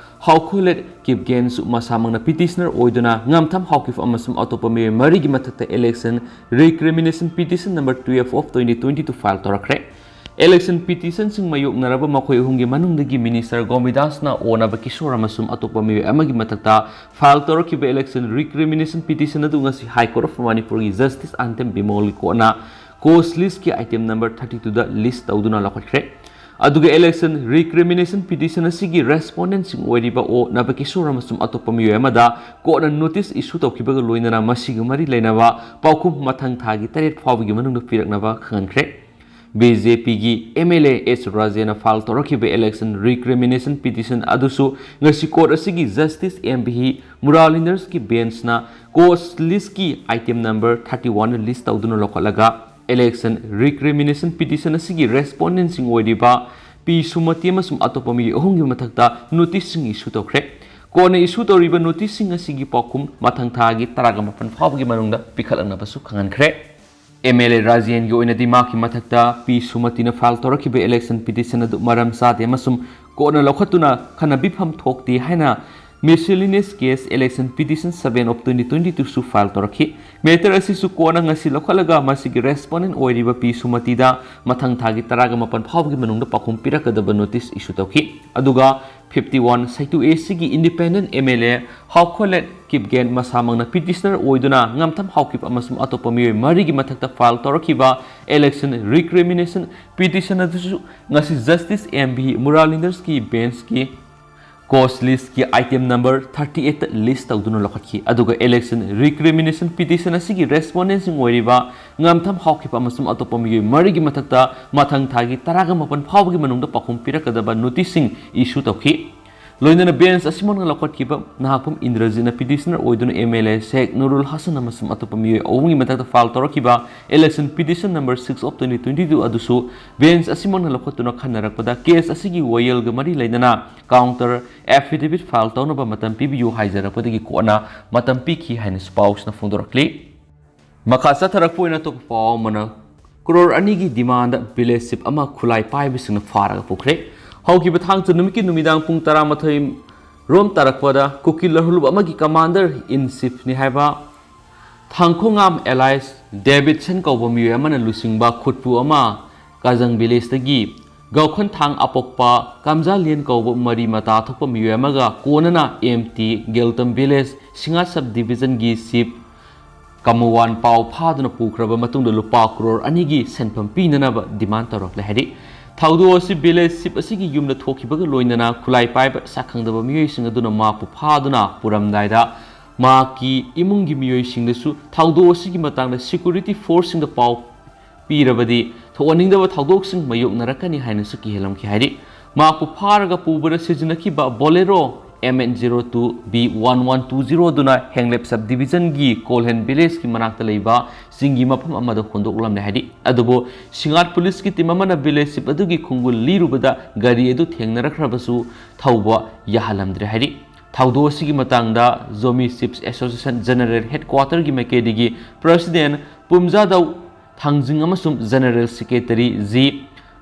Haokholet ꯀꯤꯞꯒꯦꯟꯁꯨ ꯃꯁꯥꯃꯛꯅ ꯄꯤꯇꯤꯁꯅꯔ ꯑꯣꯏꯗꯨꯅ ꯉꯝꯊꯝ ꯍꯥꯎꯀꯤꯞ ꯑꯃꯁꯨꯡ ꯑꯇꯣꯞꯄ ꯃꯤꯑꯣꯏ ꯃꯔꯤꯒꯤ ꯃꯊꯛꯇ election recrimination petition number twelve of twenty twenty two file ꯇꯧꯔꯛꯈ꯭ꯔꯦ꯫ ꯏꯂꯦꯛꯁꯟ ꯄꯤꯇꯤꯁꯟꯁꯤꯡ ꯃꯥꯌꯣꯛꯅꯔꯕ ꯃꯈꯣꯏ ꯑꯍꯨꯝꯒꯤ ꯃꯅꯨꯡꯗꯒꯤ ꯃꯤꯅꯤꯁꯇꯔ ꯒꯣꯕꯤꯟꯗꯥꯁꯅ ꯑꯣ ꯅꯕꯀꯤꯁꯣꯔ ꯑꯃꯁꯨꯡ ꯑꯇꯣꯞꯄ ꯃꯤꯑꯣꯏ ꯑꯃꯒꯤ ꯃꯊꯛꯇ ꯐꯥꯏꯜ ꯇꯧꯔꯛꯈꯤꯕ ꯏꯂꯦꯛꯁꯟ ꯔꯤꯀ꯭ꯔꯤꯃꯤꯅꯦꯁꯟ ꯄꯤꯇꯤꯁꯟ ꯑꯗꯨ ꯉꯁꯤ ꯍꯥꯏ ꯀꯣꯔꯠ ꯑꯣꯐ ꯃꯅꯤꯄꯨꯔꯒꯤ ꯖꯁꯇꯤꯁ ꯑꯟꯇꯝ ꯕꯤꯃꯣꯜꯒꯤ ꯀꯣꯔꯠꯅ ꯀꯣꯁ ꯂꯤꯁꯀꯤ ꯑꯥꯏꯇꯦꯝ ꯅꯝꯕꯔ thirty two ꯗ ꯂꯤꯁ ꯇꯧꯗꯨꯅ ꯂꯧꯈꯠꯈ꯭ꯔꯦ꯫ ꯑꯗꯨꯒ ꯏꯂꯦꯛꯁꯟ ꯔꯤꯀ꯭ꯔꯤꯃꯤꯅꯦꯁꯟ ꯄꯤꯇꯤꯁꯟ ꯑꯁꯤꯒꯤ ꯔꯦꯁꯄꯣꯟꯗꯦꯟꯁꯤꯡ ꯑꯣꯏꯔꯤꯕ ꯑꯣ ꯅꯕꯀꯤꯁꯣꯔ ꯑꯃꯁꯨꯡ ꯑꯇꯣꯞꯄ ꯃꯤꯑꯣꯏ ꯑꯃꯗ ꯀꯣꯔꯠꯅ ꯅꯣꯇꯤꯁ ꯏꯁꯨ ꯇꯧꯈꯤꯕꯒ ꯂꯣꯏꯅꯅ ꯃꯁꯤꯒ ꯃꯔꯤ ꯂꯩꯅꯕ ꯄꯥꯎꯈꯨꯝ ꯃꯊꯪ ꯊꯥꯒꯤ ꯇꯔꯦꯠ ꯐꯥꯎꯕꯒꯤ ꯃꯅꯨꯡꯗ ꯄꯤꯔꯛꯅꯕ ꯈꯪꯍꯟꯈ꯭ꯔꯦ꯫ ꯕꯤ ꯖꯦ ꯄꯤꯒꯤ ꯑꯦꯝ ꯑꯦꯜ ꯑꯦ ꯑꯦꯁ ꯔꯥꯖꯦꯟꯅ ꯐꯥꯏꯜ ꯇꯧꯔꯛꯈꯤꯕ ꯏꯂꯦꯛꯁꯟ ꯔꯤꯀ꯭ꯔꯤꯃꯤꯅꯦꯁꯟ ꯄꯤꯇꯤꯁꯟ ꯑꯗꯨꯁꯨ ꯉꯁꯤ ꯀꯣꯔꯠ ꯑꯁꯤꯒꯤ ꯖꯁꯇꯤꯁ ꯑꯦꯝ ꯚꯤ ꯃꯨꯔꯥꯂꯤꯟꯗꯔꯁꯀꯤ ꯕꯦꯟꯁꯅ ꯀꯣꯁ ꯂꯤꯁꯀꯤ item number thirty one list ꯇꯧꯗꯨꯅ ꯂꯧꯈꯠꯂꯒ ꯏꯂꯦꯛꯁꯟ ꯔꯤꯀ꯭ꯔꯤꯃꯤꯅꯦꯁꯟ ꯄꯤꯇꯤꯁꯟ ꯑꯁꯤꯒꯤ ꯔꯦꯁꯄꯣꯟꯗꯦꯟꯁꯤꯡ ꯑꯣꯏꯔꯤꯕ ꯄꯤ ꯁꯨꯃꯇꯤ ꯑꯃꯁꯨꯡ ꯑꯇꯣꯞꯄ ꯃꯤꯑꯣꯏ ꯑꯍꯨꯝꯒꯤ ꯃꯊꯛꯇ ꯅꯣꯇꯤꯁꯁꯤꯡ ꯏꯁꯨ ꯇꯧꯈ꯭ꯔꯦ꯫ ꯀꯣꯔꯠꯅ ꯏꯁꯨ ꯇꯧꯔꯤꯕ ꯅꯣꯇꯤꯁꯁꯤꯡ ꯑꯁꯤꯒꯤ ꯄꯥꯎꯈꯨꯝ ꯃꯊꯪ ꯊꯥꯒꯤ ꯇꯔꯥꯃꯥꯄꯟ ꯐꯥꯎꯕꯒꯤ ꯃꯅꯨꯡꯗ ꯄꯤꯈꯠꯂꯛꯅꯕꯁꯨ ꯈꯪꯍꯟꯈ꯭ꯔꯦ꯫ ꯑꯦꯝ ꯑꯦꯜ ꯑꯦ ꯔꯥꯖꯦꯟꯒꯤ ꯑꯣꯏꯅꯗꯤ ꯃꯍꯥꯛꯀꯤ ꯃꯊꯛꯇ ꯄꯤ ꯁꯨꯃꯇꯤꯅ ꯐꯥꯏꯜ ꯇꯧꯔꯛꯈꯤꯕ ꯏꯂꯦꯛꯁꯟ ꯄꯤꯇꯤꯁꯟ ꯑꯗꯨ ꯃꯔꯝ ꯆꯥꯗꯦ ꯑꯃꯁꯨꯡ ꯀꯣꯔꯠꯅ ꯂꯧꯈꯠꯇꯨꯅ ꯈꯟꯅꯕꯤꯐꯝ ꯊꯣꯛꯇꯦ ꯍꯥꯏꯅ Miscellaneous case election petition seven of twenty twenty-two ꯁꯨ file ꯇꯧꯔꯛꯈꯤ꯫ Matter ꯑꯁꯤꯁꯨ ꯀꯣꯟꯅ ꯉꯁꯤ ꯂꯧꯈꯠꯂꯒ ꯃꯁꯤꯒꯤ respondent ꯑꯣꯏꯔꯤꯕ ꯄꯤ ꯁꯨꯃꯇꯤꯗ ꯃꯊꯪ ꯊꯥꯒꯤ ꯇꯔꯥꯒ ꯃꯥꯄꯟ ꯐꯥꯎꯕꯒꯤ ꯃꯅꯨꯡꯗ ꯄꯥꯎꯈꯨꯝ ꯄꯤꯔꯛꯀꯗꯕ notice issue ꯇꯧꯈꯤ꯫ ꯑꯗꯨꯒ fifty one ꯁꯩꯇꯨ A C ꯒꯤ independent M L A ꯍꯥꯎꯈꯣꯂꯦꯠ Kipgen ꯃꯁꯥꯃꯛꯅ petitioner ꯑꯣꯏꯗꯨꯅ ꯉꯝꯊꯝ ꯍꯥꯎꯈꯤꯕ ꯑꯃꯁꯨꯡ ꯑꯇꯣꯞꯄ ꯃꯤꯑꯣꯏ ꯃꯔꯤꯒꯤ ꯃꯊꯛꯇ file ꯇꯧꯔꯛꯈꯤꯕ election recrimination petition ꯑꯗꯨꯁꯨ ꯉꯁꯤ Justice M V Muralinders ꯀꯤ bench ꯀꯤ cause list ꯀꯤ item number thirty eight ꯇ list ꯇꯧꯗꯨꯅ ꯂꯧꯈꯠꯈꯤ꯫ ꯑꯗꯨꯒ election recrimination petition ꯑꯁꯤꯒꯤ respondent ꯁꯤꯡ ꯑꯣꯏꯔꯤꯕ ꯉꯝꯊꯝ ꯍꯥꯎꯈꯤꯕ ꯑꯃꯁꯨꯡ ꯑꯇꯣꯞꯄ ꯃꯤꯑꯣꯏ ꯃꯔꯤꯒꯤ ꯃꯊꯛꯇ ꯃꯊꯪ ꯊꯥꯒꯤ ꯇꯔꯥꯒ ꯃꯥꯄꯟ ꯐꯥꯎꯕꯒꯤ ꯃꯅꯨꯡꯗ ꯄꯥꯎꯈꯨꯝ ꯄꯤꯔꯛꯀꯗꯕ notice ꯁꯤꯡ issue ꯇꯧꯈꯤ꯫ ꯂꯣꯏꯅꯅ bench ꯑꯁꯤꯃꯛꯅ ꯂꯧꯈꯠꯈꯤꯕ ꯅꯍꯥꯛꯄꯝ ꯏꯟꯗ꯭ꯔꯖꯤꯠꯅ petitioner ꯑꯣꯏꯗꯨꯅ M L A ꯁꯦꯈ ꯅꯨꯔꯨꯜ ꯍꯁꯟ ꯑꯃꯁꯨꯡ ꯑꯇꯣꯞꯄ ꯃꯤꯑꯣꯏ ꯑꯍꯨꯝꯒꯤ ꯃꯊꯛꯇ file ꯇꯧꯔꯛꯈꯤꯕ election petition number six of twenty twenty-two ꯑꯗꯨꯁꯨ bench ꯑꯁꯤꯃꯛꯅ ꯂꯧꯈꯠꯇꯨꯅ ꯈꯟꯅꯔꯛꯄꯗ case ꯑꯁꯤꯒꯤ ꯋꯥꯌꯦꯜꯒ ꯃꯔꯤ ꯂꯩꯅꯅ counter affidavit file ꯇꯧꯅꯕ ꯃꯇꯝ ꯄꯤꯕꯤꯌꯨ ꯍꯥꯏꯖꯔꯛꯄꯗꯒꯤ ꯀꯣꯟꯅ ꯃꯇꯝ ꯄꯤꯈꯤ ꯍꯥꯏꯅꯁꯨ ꯄꯥꯎꯁꯤꯅ ꯐꯣꯡꯗꯣꯔꯛꯂꯤ꯫ ꯃꯈꯥ ꯆꯠꯊꯔꯛꯄ ꯑꯣꯏꯅ ꯑꯇꯣꯞꯄ ꯄꯥꯎ ꯑꯃꯅ, crore ꯑꯅꯤꯒꯤ demand ꯗ village chief ꯑꯃ ꯈꯨꯠꯂꯥꯏ ꯄꯥꯏꯕꯁꯤꯡꯅ ꯐꯥꯔꯒ ꯄꯨꯈ꯭ꯔꯦ꯫ ꯍꯧꯈꯤꯕ ꯊꯥꯡꯖ ꯅꯨꯃꯤꯠꯀꯤ ꯅꯨꯃꯤꯗꯥꯡ ꯄꯨꯡ ꯇꯔꯥꯃꯥꯊꯣꯏ ꯔꯣꯝ ꯇꯥꯔꯛꯄꯗ ꯀꯨꯀꯤ ꯂꯍꯨꯂꯨꯞ ꯑꯃꯒꯤ commander in chief ꯅꯤ ꯍꯥꯏꯕ ꯊꯥꯡꯈꯣꯉꯥꯝ alias ꯗꯦꯕꯤꯠꯁꯟ ꯀꯧꯕ ꯃꯤꯑꯣꯏ ꯑꯃꯅ ꯂꯨꯆꯤꯡꯕ ꯈꯨꯠꯄꯨ ꯑꯃ ꯀꯥꯖꯪ village ꯇꯒꯤ ꯒꯧꯈꯟꯊꯥꯡ ꯑꯄꯣꯛꯄ ꯀꯝꯖꯥꯂꯤꯌꯟ ꯀꯧꯕ ꯃꯔꯤ ꯃꯇꯥ ꯊꯣꯛꯄ ꯃꯤꯑꯣꯏ ꯑꯃꯒ ꯀꯣꯟꯅꯅ M T ꯒꯦꯜꯇꯝ village ꯁꯤꯡꯉꯥ sub division ꯒꯤ chief ꯀꯃꯨꯋꯥꯟ ꯄꯥꯎ ꯐꯥꯗꯨꯅ ꯄꯨꯈ꯭ꯔꯕ ꯃꯇꯨꯡꯗ ꯂꯨꯄꯥ crore ꯑꯅꯤꯒꯤ ꯁꯦꯟꯐꯝ ꯄꯤꯅꯅꯕ demand ꯇꯧꯔꯛꯂꯦ ꯍꯥꯏꯔꯤ꯫ ꯊꯧꯗꯣꯛ ꯑꯁꯤ village chief ꯑꯁꯤꯒꯤ ꯌꯨꯝꯗ ꯊꯣꯛꯈꯤꯕꯒ ꯂꯣꯏꯅꯅ ꯈꯨꯠꯂꯥꯏ ꯄꯥꯏꯕ ꯁꯛꯈꯪꯗꯕ ꯃꯤꯑꯣꯏꯁꯤꯡ ꯑꯗꯨꯅ ꯃꯍꯥꯛꯄꯨ ꯐꯥꯗꯨꯅ ꯄꯨꯔꯝꯗꯥꯏꯗ ꯃꯍꯥꯛꯀꯤ ꯏꯃꯨꯡꯒꯤ ꯃꯤꯑꯣꯏꯁꯤꯡꯗꯁꯨ ꯊꯧꯗꯣꯛ ꯑꯁꯤꯒꯤ ꯃꯇꯥꯡꯗ security force ꯁꯤꯡꯗ ꯄꯥꯎ ꯄꯤꯔꯕꯗꯤ ꯊꯣꯛꯍꯟꯅꯤꯡꯗꯕ ꯊꯧꯗꯣꯛꯁꯤꯡ ꯃꯥꯌꯣꯛꯅꯔꯛꯀꯅꯤ ꯍꯥꯏꯅꯁꯨ ꯀꯤꯍꯜꯂꯝꯈꯤ ꯍꯥꯏꯔꯤ꯫ ꯃꯍꯥꯛꯄꯨ ꯐꯥꯔꯒ ꯄꯨꯕꯗ ꯁꯤꯖꯤꯟꯅꯈꯤꯕ Bolero M N zero two B one one two zero ꯑꯗꯨꯅ ꯍꯦꯡꯂꯦꯞ sub division ꯒꯤ ꯀꯣꯜꯍꯦꯟ village ꯀꯤ ꯃꯅꯥꯛꯇ ꯂꯩꯕ ꯆꯤꯡꯒꯤ ꯃꯐꯝ ꯑꯃꯗ ꯍꯣꯟꯗꯣꯛꯂꯝꯂꯦ ꯍꯥꯏꯔꯤ꯫ ꯑꯗꯨꯕꯨ ꯁꯤꯡꯉꯥꯠ police ꯀꯤ team ꯑꯃꯅ village chief ꯑꯗꯨꯒꯤ ꯈꯣꯡꯒꯨꯜ ꯂꯤꯔꯨꯕꯗ ꯒꯥꯔꯤ ꯑꯗꯨ ꯊꯦꯡꯅꯔꯛꯈ꯭ꯔꯕꯁꯨ ꯊꯧꯕ ꯌꯥꯍꯜꯂꯝꯗ꯭ꯔꯦ ꯍꯥꯏꯔꯤ꯫ ꯊꯧꯗꯣꯛ ꯑꯁꯤꯒꯤ ꯃꯇꯥꯡꯗ Zomi Chiefs Association General Headquarter ꯒꯤ ꯃꯥꯏꯀꯩꯗꯒꯤ President ꯄꯨꯝꯖꯥꯗꯧ ꯊꯥꯡꯖꯤꯡ ꯑꯃꯁꯨꯡ General Secretary ꯖꯤ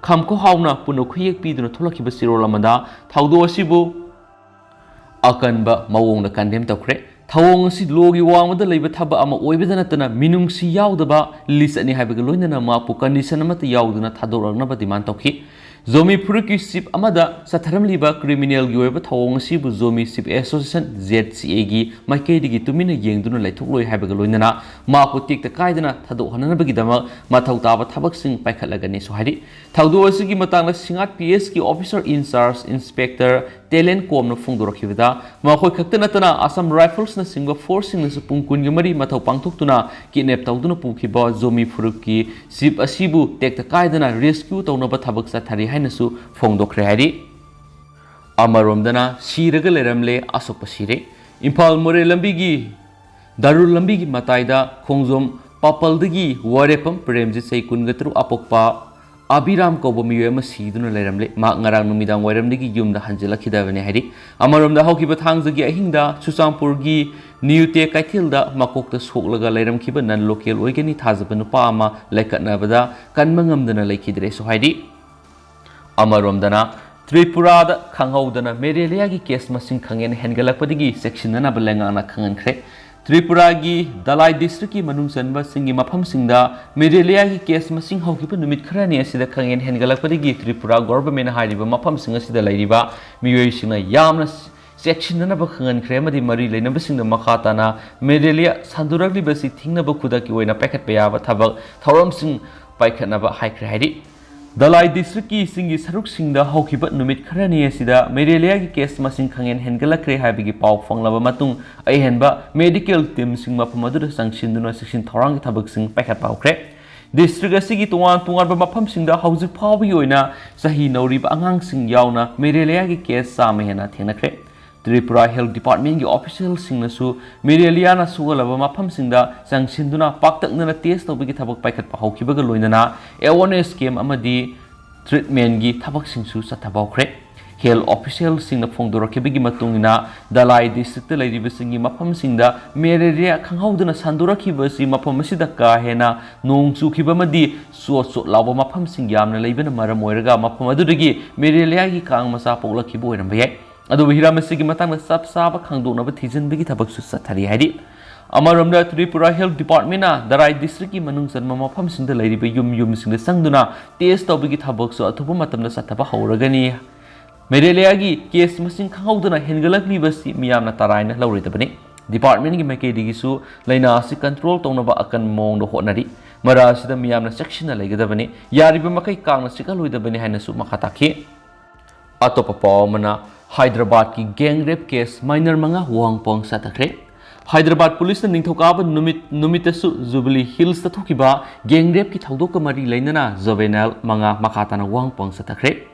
ꯈꯝꯈꯣꯍꯥꯎꯅ ꯄꯨꯟꯅ ꯈꯨꯌꯦꯛ ꯄꯤꯗꯨꯅ ꯊꯣꯛꯂꯛꯈꯤꯕ ꯆꯦꯔꯣꯜ ꯑꯃꯗ ꯊꯧꯗꯣꯛ ꯑꯁꯤꯕꯨ ꯑꯀꯟꯕ ꯃꯑꯣꯡꯗ condemn ꯇꯧꯈ꯭ꯔꯦ꯫ ꯊꯧꯑꯣꯡ ꯑꯁꯤ ꯂꯣꯒꯤ ꯋꯥꯡꯃꯗ ꯂꯩꯕ ꯊꯕꯛ ꯑꯃ ꯑꯣꯏꯕꯗ ꯅꯠꯇꯅ ꯃꯤꯅꯨꯡꯁꯤ ꯌꯥꯎꯗꯕ ꯂꯤꯆꯠꯅꯤ ꯍꯥꯏꯕꯒ ꯂꯣꯏꯅꯅ ꯃꯍꯥꯛꯄꯨ condition ꯑꯃꯠꯇ ꯌꯥꯎꯗꯅ ꯊꯥꯗꯣꯔꯛꯅꯕ demand ꯇꯧꯈꯤ꯫ ꯖꯣꯃꯤ ꯐꯨꯔꯨꯞꯀꯤ ꯆꯤꯞ ꯑꯃꯗ ꯆꯠꯊꯔꯝꯂꯤꯕ criminalꯒꯤ ꯑꯣꯏꯕ ꯊꯧꯑꯣꯡ ꯑꯁꯤꯕꯨ Zomi Chief Association, Z C Aꯒꯤ ꯃꯥꯏꯀꯩꯗꯒꯤ ꯇꯨꯃꯤꯟꯅ ꯌꯦꯡꯗꯨꯅ ꯂꯩꯊꯣꯛꯂꯣꯏ ꯍꯥꯏꯕꯒ ꯂꯣꯏꯅꯅ ꯃꯍꯥꯛꯄꯨ ꯇꯦꯛꯇ ꯀꯥꯏꯗꯅ ꯊꯥꯗꯣꯛꯍꯟꯅꯕꯒꯤꯗꯃꯛ ꯃꯊꯧ ꯇꯥꯕ ꯊꯕꯛꯁꯤꯡ ꯄꯥꯏꯈꯠꯂꯒꯅꯤꯁꯨ ꯍꯥꯏꯔꯤ꯫ ꯊꯧꯗꯣꯛ ꯑꯁꯤꯒꯤ ꯃꯇꯥꯡꯗ ꯁꯤꯉꯥꯠ P S ꯀꯤ officer in charge Inspector Talent ꯀꯣꯝꯅ ꯐꯣꯡꯗꯣꯔꯛꯈꯤꯕꯗ, ꯃꯈꯣꯏ ꯈꯛꯇ ꯅꯠꯇꯅ Assam Riflesꯅꯆꯤꯡꯕ forceꯁꯤꯡꯅꯁꯨ ꯄꯨꯡ ꯀꯨꯟꯒ ꯃꯔꯤ ꯃꯊꯧ ꯄꯥꯡꯊꯣꯛꯇꯨꯅ kidnap ꯇꯧꯗꯨꯅ ꯄꯨꯈꯤꯕ ꯖꯣꯃꯤ ꯐꯨꯔꯨꯞꯀꯤ ꯆꯤꯞ ꯑꯁꯤꯕꯨ ꯇꯦꯛꯇ ꯀꯥꯏꯗꯅ rescue ꯇꯧꯅꯕ ꯊꯕꯛ ꯆꯠꯊꯔꯤ ꯍꯥꯏꯅꯁꯨ ꯐꯣꯡꯗꯣꯛꯈ꯭ꯔꯦ ꯍꯥꯏꯔꯤ꯫ ꯑꯃꯔꯣꯝꯗꯅ ꯁꯤꯔꯒ ꯂꯩꯔꯝꯂꯦ, ꯑꯁꯣꯛꯄ ꯁꯤꯔꯦ꯫ ꯏꯝꯐꯥꯜ ꯃꯣꯔꯦ ꯂꯝꯕꯤꯒꯤ ꯗꯥꯔꯨꯜ ꯂꯝꯕꯤꯒꯤ ꯃꯇꯥꯏꯗ ꯈꯣꯡꯖꯣꯝ ꯄꯥꯄꯜꯗꯒꯤ ꯋꯥꯔꯦꯞꯐꯝ ꯄ꯭ꯔꯦꯝꯖꯤꯠ, ꯆꯍꯤ ꯀꯨꯟꯒ ꯇꯔꯨꯛ, ꯑꯄꯣꯛꯄ ꯑꯕꯤꯔꯥꯝ ꯀꯧꯕ ꯃꯤꯑꯣꯏ ꯑꯃ ꯁꯤꯗꯨꯅ ꯂꯩꯔꯝꯂꯦ꯫ ꯃꯍꯥꯛ ꯉꯔꯥꯡ ꯅꯨꯃꯤꯗꯥꯡ ꯋꯥꯏꯔꯝꯗꯒꯤ ꯌꯨꯝꯗ ꯍꯟꯖꯤꯜꯂꯛꯈꯤꯗꯕꯅꯤ ꯍꯥꯏꯔꯤ꯫ ꯑꯃꯔꯣꯝꯗ ꯍꯧꯈꯤꯕ ꯊꯥꯡꯖꯒꯤ ꯑꯍꯤꯡꯗ ꯆꯨꯔꯆꯥꯟꯄꯨꯔꯒꯤ ꯅ꯭ꯌꯨ ꯇꯦꯛ ꯀꯩꯊꯦꯜꯗ ꯃꯀꯣꯛꯇ ꯁꯣꯛꯂꯒ ꯂꯩꯔꯝꯈꯤꯕ non local ꯑꯣꯏꯒꯅꯤ ꯊꯥꯖꯕ ꯅꯨꯄꯥ ꯑꯃ ꯂꯥꯏꯀꯠꯅꯕꯗ ꯀꯟꯕ ꯉꯝꯗꯅ ꯂꯩꯈꯤꯗ꯭ꯔꯦꯁꯨ ꯍꯥꯏꯔꯤ꯫ ꯑꯃꯔꯣꯝꯗꯅ ꯇ꯭ꯔꯤꯄꯨꯔꯥꯗ ꯈꯪꯍꯧꯗꯅ ꯃꯦꯔꯦꯂꯤꯌꯥꯒꯤ case ꯃꯁꯤꯡ ꯈꯪꯍꯦꯟ ꯍꯦꯟꯒꯠꯂꯛꯄꯗꯒꯤ ꯆꯦꯛꯁꯤꯟꯅꯅꯕ ꯂꯩꯉꯥꯛꯅ ꯈꯪꯍꯟꯈ꯭ꯔꯦ꯫ ꯇ꯭ꯔꯤꯄꯨꯔꯥꯒꯤ ꯙꯂꯥꯏ districtꯀꯤ ꯃꯅꯨꯡ ꯆꯟꯕꯁꯤꯡꯒꯤ ꯃꯐꯝꯁꯤꯡꯗ ꯃꯦꯔꯦꯂꯤꯌꯥꯒꯤ case ꯃꯁꯤꯡ ꯍꯧꯈꯤꯕ ꯅꯨꯃꯤꯠ ꯈꯔꯅꯤ ꯑꯁꯤꯗ ꯈꯪꯍꯦꯟ ꯍꯦꯟꯒꯠꯂꯛꯄꯗꯒꯤ ꯇ꯭ꯔꯤꯄꯨꯔꯥ governmentꯅ ꯍꯥꯏꯔꯤꯕ ꯃꯐꯝꯁꯤꯡ ꯑꯁꯤꯗ ꯂꯩꯔꯤꯕ ꯃꯤꯑꯣꯏꯁꯤꯡꯅ ꯌꯥꯝꯅ ꯆꯦꯛꯁꯤꯟꯅꯅꯕ ꯈꯪꯍꯟꯈ꯭ꯔꯦ ꯑꯃꯗꯤ ꯃꯔꯤ ꯂꯩꯅꯕꯁꯤꯡꯗ ꯃꯈꯥ ꯇꯥꯅ ꯃꯦꯔꯦꯂꯤꯌꯥ ꯁꯟꯗꯣꯔꯛꯂꯤꯕꯁꯤ ꯊꯤꯡꯅꯕ ꯈꯨꯗꯛꯀꯤ ꯑꯣꯏꯅ ꯄꯥꯏꯈꯠꯄ ꯌꯥꯕ ꯊꯕꯛ ꯊꯧꯔꯝꯁꯤꯡ ꯄꯥꯏꯈꯠꯅꯕ ꯍꯥꯏꯈ꯭ꯔꯦ ꯍꯥꯏꯔꯤ꯫ ꯙꯂꯥꯏ districtꯀꯤ ꯆꯤꯡꯒꯤ ꯁꯔꯨꯛꯁꯤꯡꯗ ꯍꯧꯈꯤꯕ ꯅꯨꯃꯤꯠ ꯈꯔꯅꯤ ꯑꯁꯤꯗ ꯃꯦꯔꯦꯂꯤꯌꯥꯒꯤ case ꯃꯁꯤꯡ ꯈꯪꯍꯦꯟ ꯍꯦꯟꯒꯠꯂꯛꯈ꯭ꯔꯦ ꯍꯥꯏꯕꯒꯤ ꯄꯥꯎ ꯐꯪꯂꯕ ꯃꯇꯨꯡ, ꯑꯍꯦꯟꯕ medical teamꯁꯤꯡ ꯃꯐꯝ ꯑꯗꯨꯗ ꯆꯪꯁꯤꯟꯗꯨꯅ ꯆꯦꯛꯁꯤꯟ ꯊꯧꯔꯥꯡꯒꯤ ꯊꯕꯛꯁꯤꯡ ꯄꯥꯏꯈꯠꯄ ꯍꯧꯈ꯭ꯔꯦ꯫ District ꯑꯁꯤꯒꯤ ꯇꯣꯉꯥꯟ ꯇꯣꯉꯥꯟꯕ ꯃꯐꯝꯁꯤꯡꯗ ꯍꯧꯖꯤꯛ ꯐꯥꯎꯕꯒꯤ ꯑꯣꯏꯅ ꯆꯍꯤ ꯅꯧꯔꯤꯕ ꯑꯉꯥꯡꯁꯤꯡ ꯌꯥꯎꯅ ꯃꯦꯔꯦꯂꯤꯌꯥꯒꯤ case ꯆꯥꯝꯃ ꯍꯦꯟꯅ ꯊꯦꯡꯅꯈ꯭ꯔꯦ꯫ ꯇ꯭ꯔꯤꯄꯨꯔꯥ Health Departmentꯀꯤ officialꯁꯤꯡꯅꯁꯨ ꯃꯦꯔꯦꯂꯤꯌꯥꯅ ꯁꯣꯛꯍꯜꯂꯕ ꯃꯐꯝꯁꯤꯡꯗ ꯆꯪꯁꯤꯟꯗꯨꯅ ꯄꯥꯛꯇꯛꯅꯅ test ꯇꯧꯕꯒꯤ ꯊꯕꯛ ꯄꯥꯏꯈꯠꯄ ꯍꯧꯈꯤꯕꯒ ꯂꯣꯏꯅꯅ awareness camp ꯑꯃꯗꯤ treatmentꯀꯤ ꯊꯕꯛꯁꯤꯡꯁꯨ ꯆꯠꯊꯕ ꯍꯧꯈ꯭ꯔꯦ꯫ Health officialꯁꯤꯡꯅ ꯐꯣꯡꯗꯣꯔꯛꯈꯤꯕꯒꯤ ꯃꯇꯨꯡ ꯏꯟꯅ, ꯙꯂꯥꯏ districtꯇ ꯂꯩꯔꯤꯕꯁꯤꯡꯒꯤ ꯃꯐꯝꯁꯤꯡꯗ ꯃꯦꯔꯦꯂꯤꯌꯥ ꯈꯪꯍꯧꯗꯅ ꯁꯟꯗꯣꯔꯛꯈꯤꯕ ꯑꯁꯤ ꯃꯐꯝ ꯑꯁꯤꯗ ꯀꯥ ꯍꯦꯟꯅ ꯅꯣꯡ ꯆꯨꯈꯤꯕ ꯑꯃꯗꯤ ꯆꯣꯠ ꯆꯣꯠ ꯂꯥꯎꯕ ꯃꯐꯝꯁꯤꯡ ꯌꯥꯝꯅ ꯂꯩꯕꯅ ꯃꯔꯝ ꯑꯣꯏꯔꯒ ꯃꯐꯝ ꯑꯗꯨꯗꯒꯤ ꯃꯦꯔꯦꯂꯤꯌꯥꯒꯤ ꯀꯥꯡ ꯃꯆꯥ ꯄꯣꯛꯂꯛꯈꯤꯕ ꯑꯣꯏꯔꯝꯕ ꯌꯥꯏ꯫ ꯑꯗꯨꯕꯨ ꯍꯤꯔꯝ ꯑꯁꯤꯒꯤ ꯃꯇꯥꯡꯗ ꯆꯞ ꯆꯥꯕ ꯈꯪꯗꯣꯛꯅꯕ ꯊꯤꯖꯤꯟꯕꯒꯤ ꯊꯕꯛꯁꯨ ꯆꯠꯊꯔꯤ ꯍꯥꯏꯔꯤ꯫ ꯑꯃꯔꯣꯝꯗ, ꯇ꯭ꯔꯤꯄꯨꯔꯥ ꯍꯦꯜꯊ ꯗꯤꯄꯥꯔꯠꯃꯦꯟꯅ ꯗꯔꯥꯏ ꯗꯤꯁꯇ꯭ꯔꯤꯛꯀꯤ ꯃꯅꯨꯡ ꯆꯟꯕ ꯃꯐꯝꯁꯤꯡꯗ ꯂꯩꯔꯤꯕ ꯌꯨꯝ ꯌꯨꯝꯁꯤꯡꯗ ꯆꯪꯗꯨꯅ ꯇꯦꯁ ꯇꯧꯕꯒꯤ ꯊꯕꯛꯁꯨ ꯑꯊꯨꯕ ꯃꯇꯝꯗ ꯆꯠꯊꯕ ꯍꯧꯔꯒꯅꯤ꯫ ꯃꯦꯂꯦꯔꯤꯌꯥꯒꯤ ꯀꯦꯁ ꯃꯁꯤꯡ ꯈꯪꯍꯧꯗꯅ ꯍꯦꯟꯒꯠꯂꯛꯂꯤꯕꯁꯤ ꯃꯤꯌꯥꯝꯅ ꯇꯔꯥꯏꯅ ꯂꯧꯔꯣꯏꯗꯕꯅꯤ꯫ ꯗꯤꯄꯥꯔꯠꯃꯦꯟꯒꯤ ꯃꯥꯏꯀꯩꯗꯒꯤꯁꯨ ꯂꯥꯏꯅꯥ ꯑꯁꯤ ꯀꯟꯇ꯭ꯔꯣꯜ ꯇꯧꯅꯕ ꯑꯀꯟꯕ ꯃꯑꯣꯡꯗ ꯍꯣꯠꯅꯔꯤ꯫ ꯃꯔꯛ ꯑꯁꯤꯗ ꯃꯤꯌꯥꯝꯅ ꯆꯦꯛꯁꯤꯟꯅ ꯂꯩꯒꯗꯕꯅꯤ, ꯌꯥꯔꯤꯕ ꯃꯈꯩ ꯀꯥꯡꯅ ꯆꯤꯛꯍꯜꯂꯣꯏꯗꯕꯅꯤ ꯍꯥꯏꯅꯁꯨ ꯃꯈꯥ ꯇꯥꯈꯤ꯫ ꯑꯇꯣꯞꯄ ꯄꯥꯎ ꯑꯃꯅ, ꯍꯥꯏꯗ꯭ꯔꯕꯥꯗꯀꯤ ꯒꯦꯡ ꯔꯦꯞ ꯀꯦꯁ, ꯃꯥꯏꯅꯔ ꯃꯉꯥ ꯋꯥꯍꯪ ꯄꯥꯎꯍꯪ ꯆꯠꯊꯈ꯭ꯔꯦ꯫ ꯍꯥꯏꯗ꯭ꯔꯕꯥꯗ ꯄꯨꯂꯤꯁꯅ ꯅꯤꯡꯊꯧꯀꯥꯕ ꯅꯨꯃꯤꯠ, ꯅꯨꯃꯤꯠꯇꯁꯨ ꯖꯨꯕꯤꯂꯤ ꯍꯤꯜꯁꯇ ꯊꯣꯛꯈꯤꯕ ꯒꯦꯡ ꯔꯦꯞꯀꯤ ꯊꯧꯗꯣꯛꯀ ꯃꯔꯤ ꯂꯩꯅꯅ ꯖꯨꯕꯦꯅꯥꯏꯜ ꯃꯉꯥ ꯃꯈꯥ ꯇꯥꯅ ꯋꯥꯍꯪ ꯄꯥꯎꯍꯪ ꯆꯠꯊꯈ꯭ꯔꯦ꯫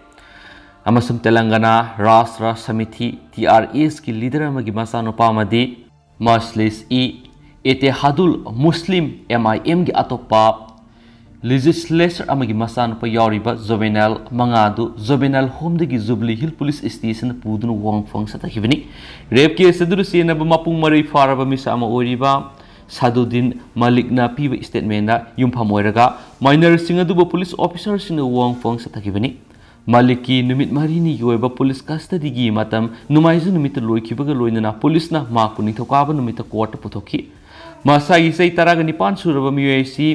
ꯑꯃꯁꯨꯡ ꯇꯦꯂꯪꯒꯅꯥ ꯔꯥꯁꯇ꯭ꯔ ꯁꯃꯤꯊꯤ, ꯇꯤ ꯑꯥꯔ ꯑꯦꯁꯀꯤ ꯂꯤꯗꯔ ꯑꯃꯒꯤ ꯃꯆꯥꯅꯨꯄꯥ ꯑꯃꯗꯤ ꯃꯖꯂꯤꯁ ꯏ ꯏꯠꯇꯦꯍꯥꯗꯨꯜ ꯃꯨꯁꯂꯤꯝ, ꯑꯦꯝ ꯑꯥꯏ ꯑꯦꯝꯒꯤ ꯑꯇꯣꯞꯄ ꯂꯤꯖꯤꯁꯂꯦꯆꯔ ꯑꯃꯒꯤ ꯃꯆꯥꯅꯨꯄꯥ ꯌꯥꯎꯔꯤꯕ ꯖꯨꯕꯦꯅꯥꯏꯜ ꯃꯉꯥ ꯑꯗꯨ ꯖꯨꯕꯦꯅꯥꯏꯜ ꯍꯣꯝꯗꯒꯤ ꯖꯨꯕꯤꯂꯤ ꯍꯤꯜ ꯄꯨꯂꯤꯁ ꯁ꯭ꯇꯦꯁꯟꯗ ꯄꯨꯗꯨꯅ ꯋꯥꯍꯪ ꯄꯥꯎꯍꯪ ꯆꯠꯊꯈꯤꯕꯅꯤ꯫ ꯔꯦꯞ ꯀꯦꯁ ꯑꯗꯨꯗ ꯆꯦꯟꯅꯕ ꯃꯄꯨꯡ ꯃꯔꯩ ꯐꯥꯔꯕ ꯃꯤꯁꯛ ꯑꯃ ꯑꯣꯏꯔꯤꯕ ꯁꯥꯗꯨꯗꯤꯟ ꯃꯂꯤꯛꯅ ꯄꯤꯕ ꯁ꯭ꯇꯦꯠꯃꯦꯟꯗ ꯌꯨꯝꯐꯝ ꯑꯣꯏꯔꯒ, ꯃꯥꯏꯅꯔꯁꯤꯡ ꯑꯗꯨꯕꯨ ꯄꯨꯂꯤꯁ ꯑꯣꯐꯤꯁꯔꯁꯤꯡꯅ ꯋꯥꯍꯪ ꯄꯥꯎꯍꯪ ꯆꯠꯊꯈꯤꯕꯅꯤ꯫ ꯃꯂꯤꯛꯀꯤ ꯅꯨꯃꯤꯠ ꯃꯔꯤꯅꯤꯒꯤ ꯑꯣꯏꯕ ꯄꯨꯂꯤꯁ ꯀꯁꯇꯗꯤꯒꯤ ꯃꯇꯝ ꯅꯣꯡꯃꯥꯏꯖꯤꯡ ꯅꯨꯃꯤꯠꯇ ꯂꯣꯏꯈꯤꯕꯒ ꯂꯣꯏꯅꯅ ꯄꯨꯂꯤꯁꯅ ꯃꯍꯥꯛꯄꯨ ꯅꯤꯡꯊꯧꯀꯥꯕ ꯅꯨꯃꯤꯠꯇ ꯀꯣꯔꯠꯇ ꯄꯨꯊꯣꯛꯈꯤ꯫ ꯃꯁꯥꯒꯤ ꯆꯍꯤ ꯇꯔꯥꯒ ꯅꯤꯄꯥꯟ ꯁꯨꯔꯕ ꯃꯤꯑꯣꯏ ꯑꯁꯤ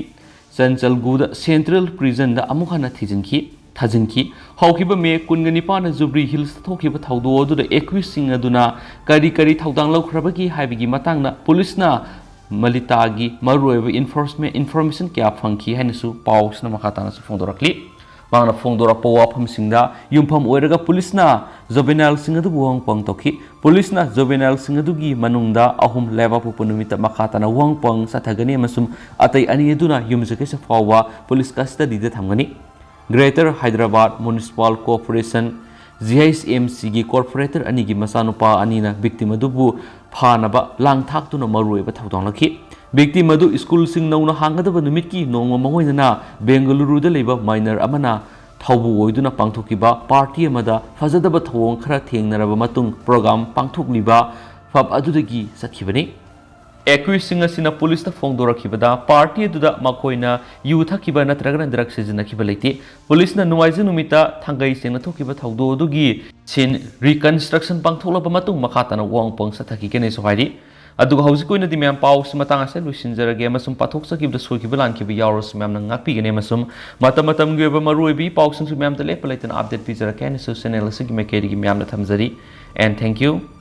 ꯆꯟꯆꯜꯒꯨꯗ ꯁꯦꯟꯇ꯭ꯔꯦꯜ ꯄ꯭ꯔꯤꯖꯟꯗ ꯑꯃꯨꯛ ꯍꯟꯅ ꯊꯤꯖꯤꯟꯈꯤ, ꯊꯥꯖꯤꯟꯈꯤ꯫ ꯍꯧꯈꯤꯕ ꯃꯦ ꯀꯨꯟꯒ ꯅꯤꯄꯥꯟꯗ ꯖꯨꯕꯤꯂꯤ ꯍꯤꯜꯁꯇ ꯊꯣꯛꯈꯤꯕ ꯊꯧꯗꯣꯛ ꯑꯗꯨꯗ ꯑꯦꯀ꯭ꯌꯨꯁꯁꯤꯡ ꯑꯗꯨꯅ ꯀꯔꯤ ꯀꯔꯤ ꯊꯧꯗꯥꯡ ꯂꯧꯈ꯭ꯔꯕꯒꯦ ꯍꯥꯏꯕꯒꯤ ꯃꯇꯥꯡꯗ ꯄꯨꯂꯤꯁꯅ ꯃꯂꯤꯇꯥꯒꯤ ꯃꯔꯨꯑꯣꯏꯕ ꯏꯟꯐꯣꯔꯁꯃꯦ-, ꯏꯟꯐꯣꯔꯃꯦꯁꯟ ꯀꯌꯥ ꯐꯪꯈꯤ ꯍꯥꯏꯅꯁꯨ ꯄꯥꯎꯁꯤꯅ ꯃꯈꯥ ꯇꯥꯅꯁꯨ ꯐꯣꯡꯗꯣꯔꯛꯂꯤ꯫ ꯃꯍꯥꯛꯅ ꯐꯣꯡꯗꯣꯔꯛꯄ ꯋꯥꯐꯝꯁꯤꯡꯗ ꯌꯨꯝꯐꯝ ꯑꯣꯏꯔꯒ ꯄꯨꯂꯤꯁꯅ ꯖꯨꯕꯦꯅꯥꯏꯜꯁꯤꯡ ꯑꯗꯨꯕꯨ ꯋꯥꯍꯪ ꯄꯥꯎꯍꯪ ꯇꯧꯈꯤ꯫ ꯄꯨꯂꯤꯁꯅ ꯖꯨꯕꯦꯅꯥꯏꯜꯁꯤꯡ ꯑꯗꯨꯒꯤ ꯃꯅꯨꯡꯗ ꯑꯍꯨꯝ ꯂꯩꯕꯥꯛꯄꯣꯛꯄ ꯅꯨꯃꯤꯠꯇ ꯃꯈꯥ ꯇꯥꯅ ꯋꯥꯍꯪ ꯄꯥꯎꯍꯪ ꯆꯠꯊꯒꯅꯤ ꯑꯃꯁꯨꯡ ꯑꯇꯩ ꯑꯅꯤ ꯑꯗꯨꯅ ꯌꯨꯝꯁꯀꯩꯁ ꯐꯥꯎꯕ ꯄꯨꯂꯤꯁ ꯀꯁꯇꯗꯤꯗ ꯊꯝꯒꯅꯤ꯫ Greater Hyderabad municipal corporation, G H M ꯁꯤꯒꯤ ꯀꯣꯔꯄꯣꯔꯦꯇꯔ ꯑꯅꯤꯒꯤ ꯃꯆꯥꯅꯨꯄꯥ ꯑꯅꯤꯅ ꯚꯤꯛꯇꯤꯝ ꯑꯗꯨꯕꯨ ꯐꯥꯅꯕ ꯂꯥꯡ ꯊꯥꯛꯇꯨꯅ ꯃꯔꯨꯑꯣꯏꯕ ꯊꯧꯗꯥꯡ ꯂꯧꯈꯤ꯫ ꯚꯤꯛꯇꯤꯝ ꯑꯗꯨ ꯁ꯭ꯀꯨꯜꯁꯤꯡ ꯅꯧꯅ ꯍꯥꯡꯒꯗꯕ ꯅꯨꯃꯤꯠꯀꯤ ꯅꯣꯡꯃ ꯃꯥꯡꯑꯣꯏꯅꯅ ꯕꯦꯡꯒꯂꯨꯔꯨꯗ ꯂꯩꯕ ꯃꯥꯏꯅꯔ ꯑꯃꯅ ꯊꯧꯕꯨ ꯑꯣꯏꯗꯨꯅ ꯄꯥꯡꯊꯣꯛꯈꯤꯕ ꯄꯥꯔꯇꯤ ꯑꯃꯗ ꯐꯖꯗꯕ ꯊꯧꯑꯣꯡ ꯈꯔ ꯊꯦꯡꯅꯔꯕ ꯃꯇꯨꯡ ꯄ꯭ꯔꯣꯒ꯭ꯔꯥꯝ ꯄꯥꯡꯊꯣꯛꯂꯤꯕ ꯄꯕ ꯑꯗꯨꯗꯒꯤ ꯆꯠꯈꯤꯕꯅꯤ꯫ Accused ꯁꯤꯡ ꯑꯁꯤꯅ ꯄꯨꯂꯤꯁꯇ ꯐꯣꯡꯗꯣꯔꯛꯈꯤꯕꯗ, ꯄꯥꯔꯇꯤ ꯑꯗꯨꯗ ꯃꯈꯣꯏꯅ ꯌꯨ ꯊꯛꯈꯤꯕ ꯅꯠꯇ꯭ꯔꯒꯅ ꯗ꯭ꯔꯒ ꯁꯤꯖꯤꯟꯅꯈꯤꯕ ꯂꯩꯇꯦ꯫ ꯄꯨꯂꯤꯁꯅ ꯅꯣꯡꯃꯥꯏꯖꯤꯡ ꯅꯨꯃꯤꯠꯇ ꯊꯥꯡꯒꯩ ꯁꯦꯡꯅ ꯊꯣꯛꯈꯤꯕ ꯊꯧꯗꯣꯛ ꯑꯗꯨꯒꯤ ꯁꯤꯟ ꯔꯤꯀꯟꯁꯇ꯭ꯔꯛꯁꯟ ꯄꯥꯡꯊꯣꯛꯂꯕ ꯃꯇꯨꯡ ꯃꯈꯥ ꯇꯥꯅ ꯋꯥꯍꯪ ꯄꯥꯎꯁꯥ ꯊꯛꯈꯤꯒꯅꯤꯁꯨ ꯍꯥꯏꯔꯤ꯫ ꯑꯗꯨꯒ ꯍꯧꯖꯤꯛꯀꯤ ꯑꯣꯏꯅꯗꯤ ꯃꯌꯥꯝ ꯄꯥꯎꯁꯤ ꯃꯇꯥꯡ ꯑꯁꯤꯗ ꯂꯣꯏꯁꯤꯟꯖꯔꯒꯦ, ꯑꯃꯁꯨꯡ ꯄꯥꯊꯣꯛꯆꯈꯤꯕꯗ ꯁꯣꯏꯈꯤꯕ ꯂꯥꯟꯈꯤꯕ ꯌꯥꯎꯔꯁꯨ ꯃꯌꯥꯝꯅ ꯉꯥꯛꯄꯤꯒꯅꯤ, ꯑꯃꯁꯨꯡ ꯃꯇꯝ ꯃꯇꯝꯒꯤ ꯑꯣꯏꯕ ꯃꯔꯨꯑꯣꯏꯕ ꯄꯥꯎꯁꯤꯡꯁꯨ ꯃꯌꯥꯝꯗ ꯂꯦꯞꯄ ꯂꯩꯇꯅ ꯑꯞꯗꯦꯠ ꯄꯤꯖꯔꯛꯀꯦ ꯍꯥꯏꯅꯁꯨ ꯆꯦꯅꯦꯜ ꯑꯁꯤꯒꯤ ꯃꯥꯏꯀꯩꯗꯒꯤ ꯃꯌꯥꯝꯗ ꯊꯝꯖꯔꯤ꯫ And thank you.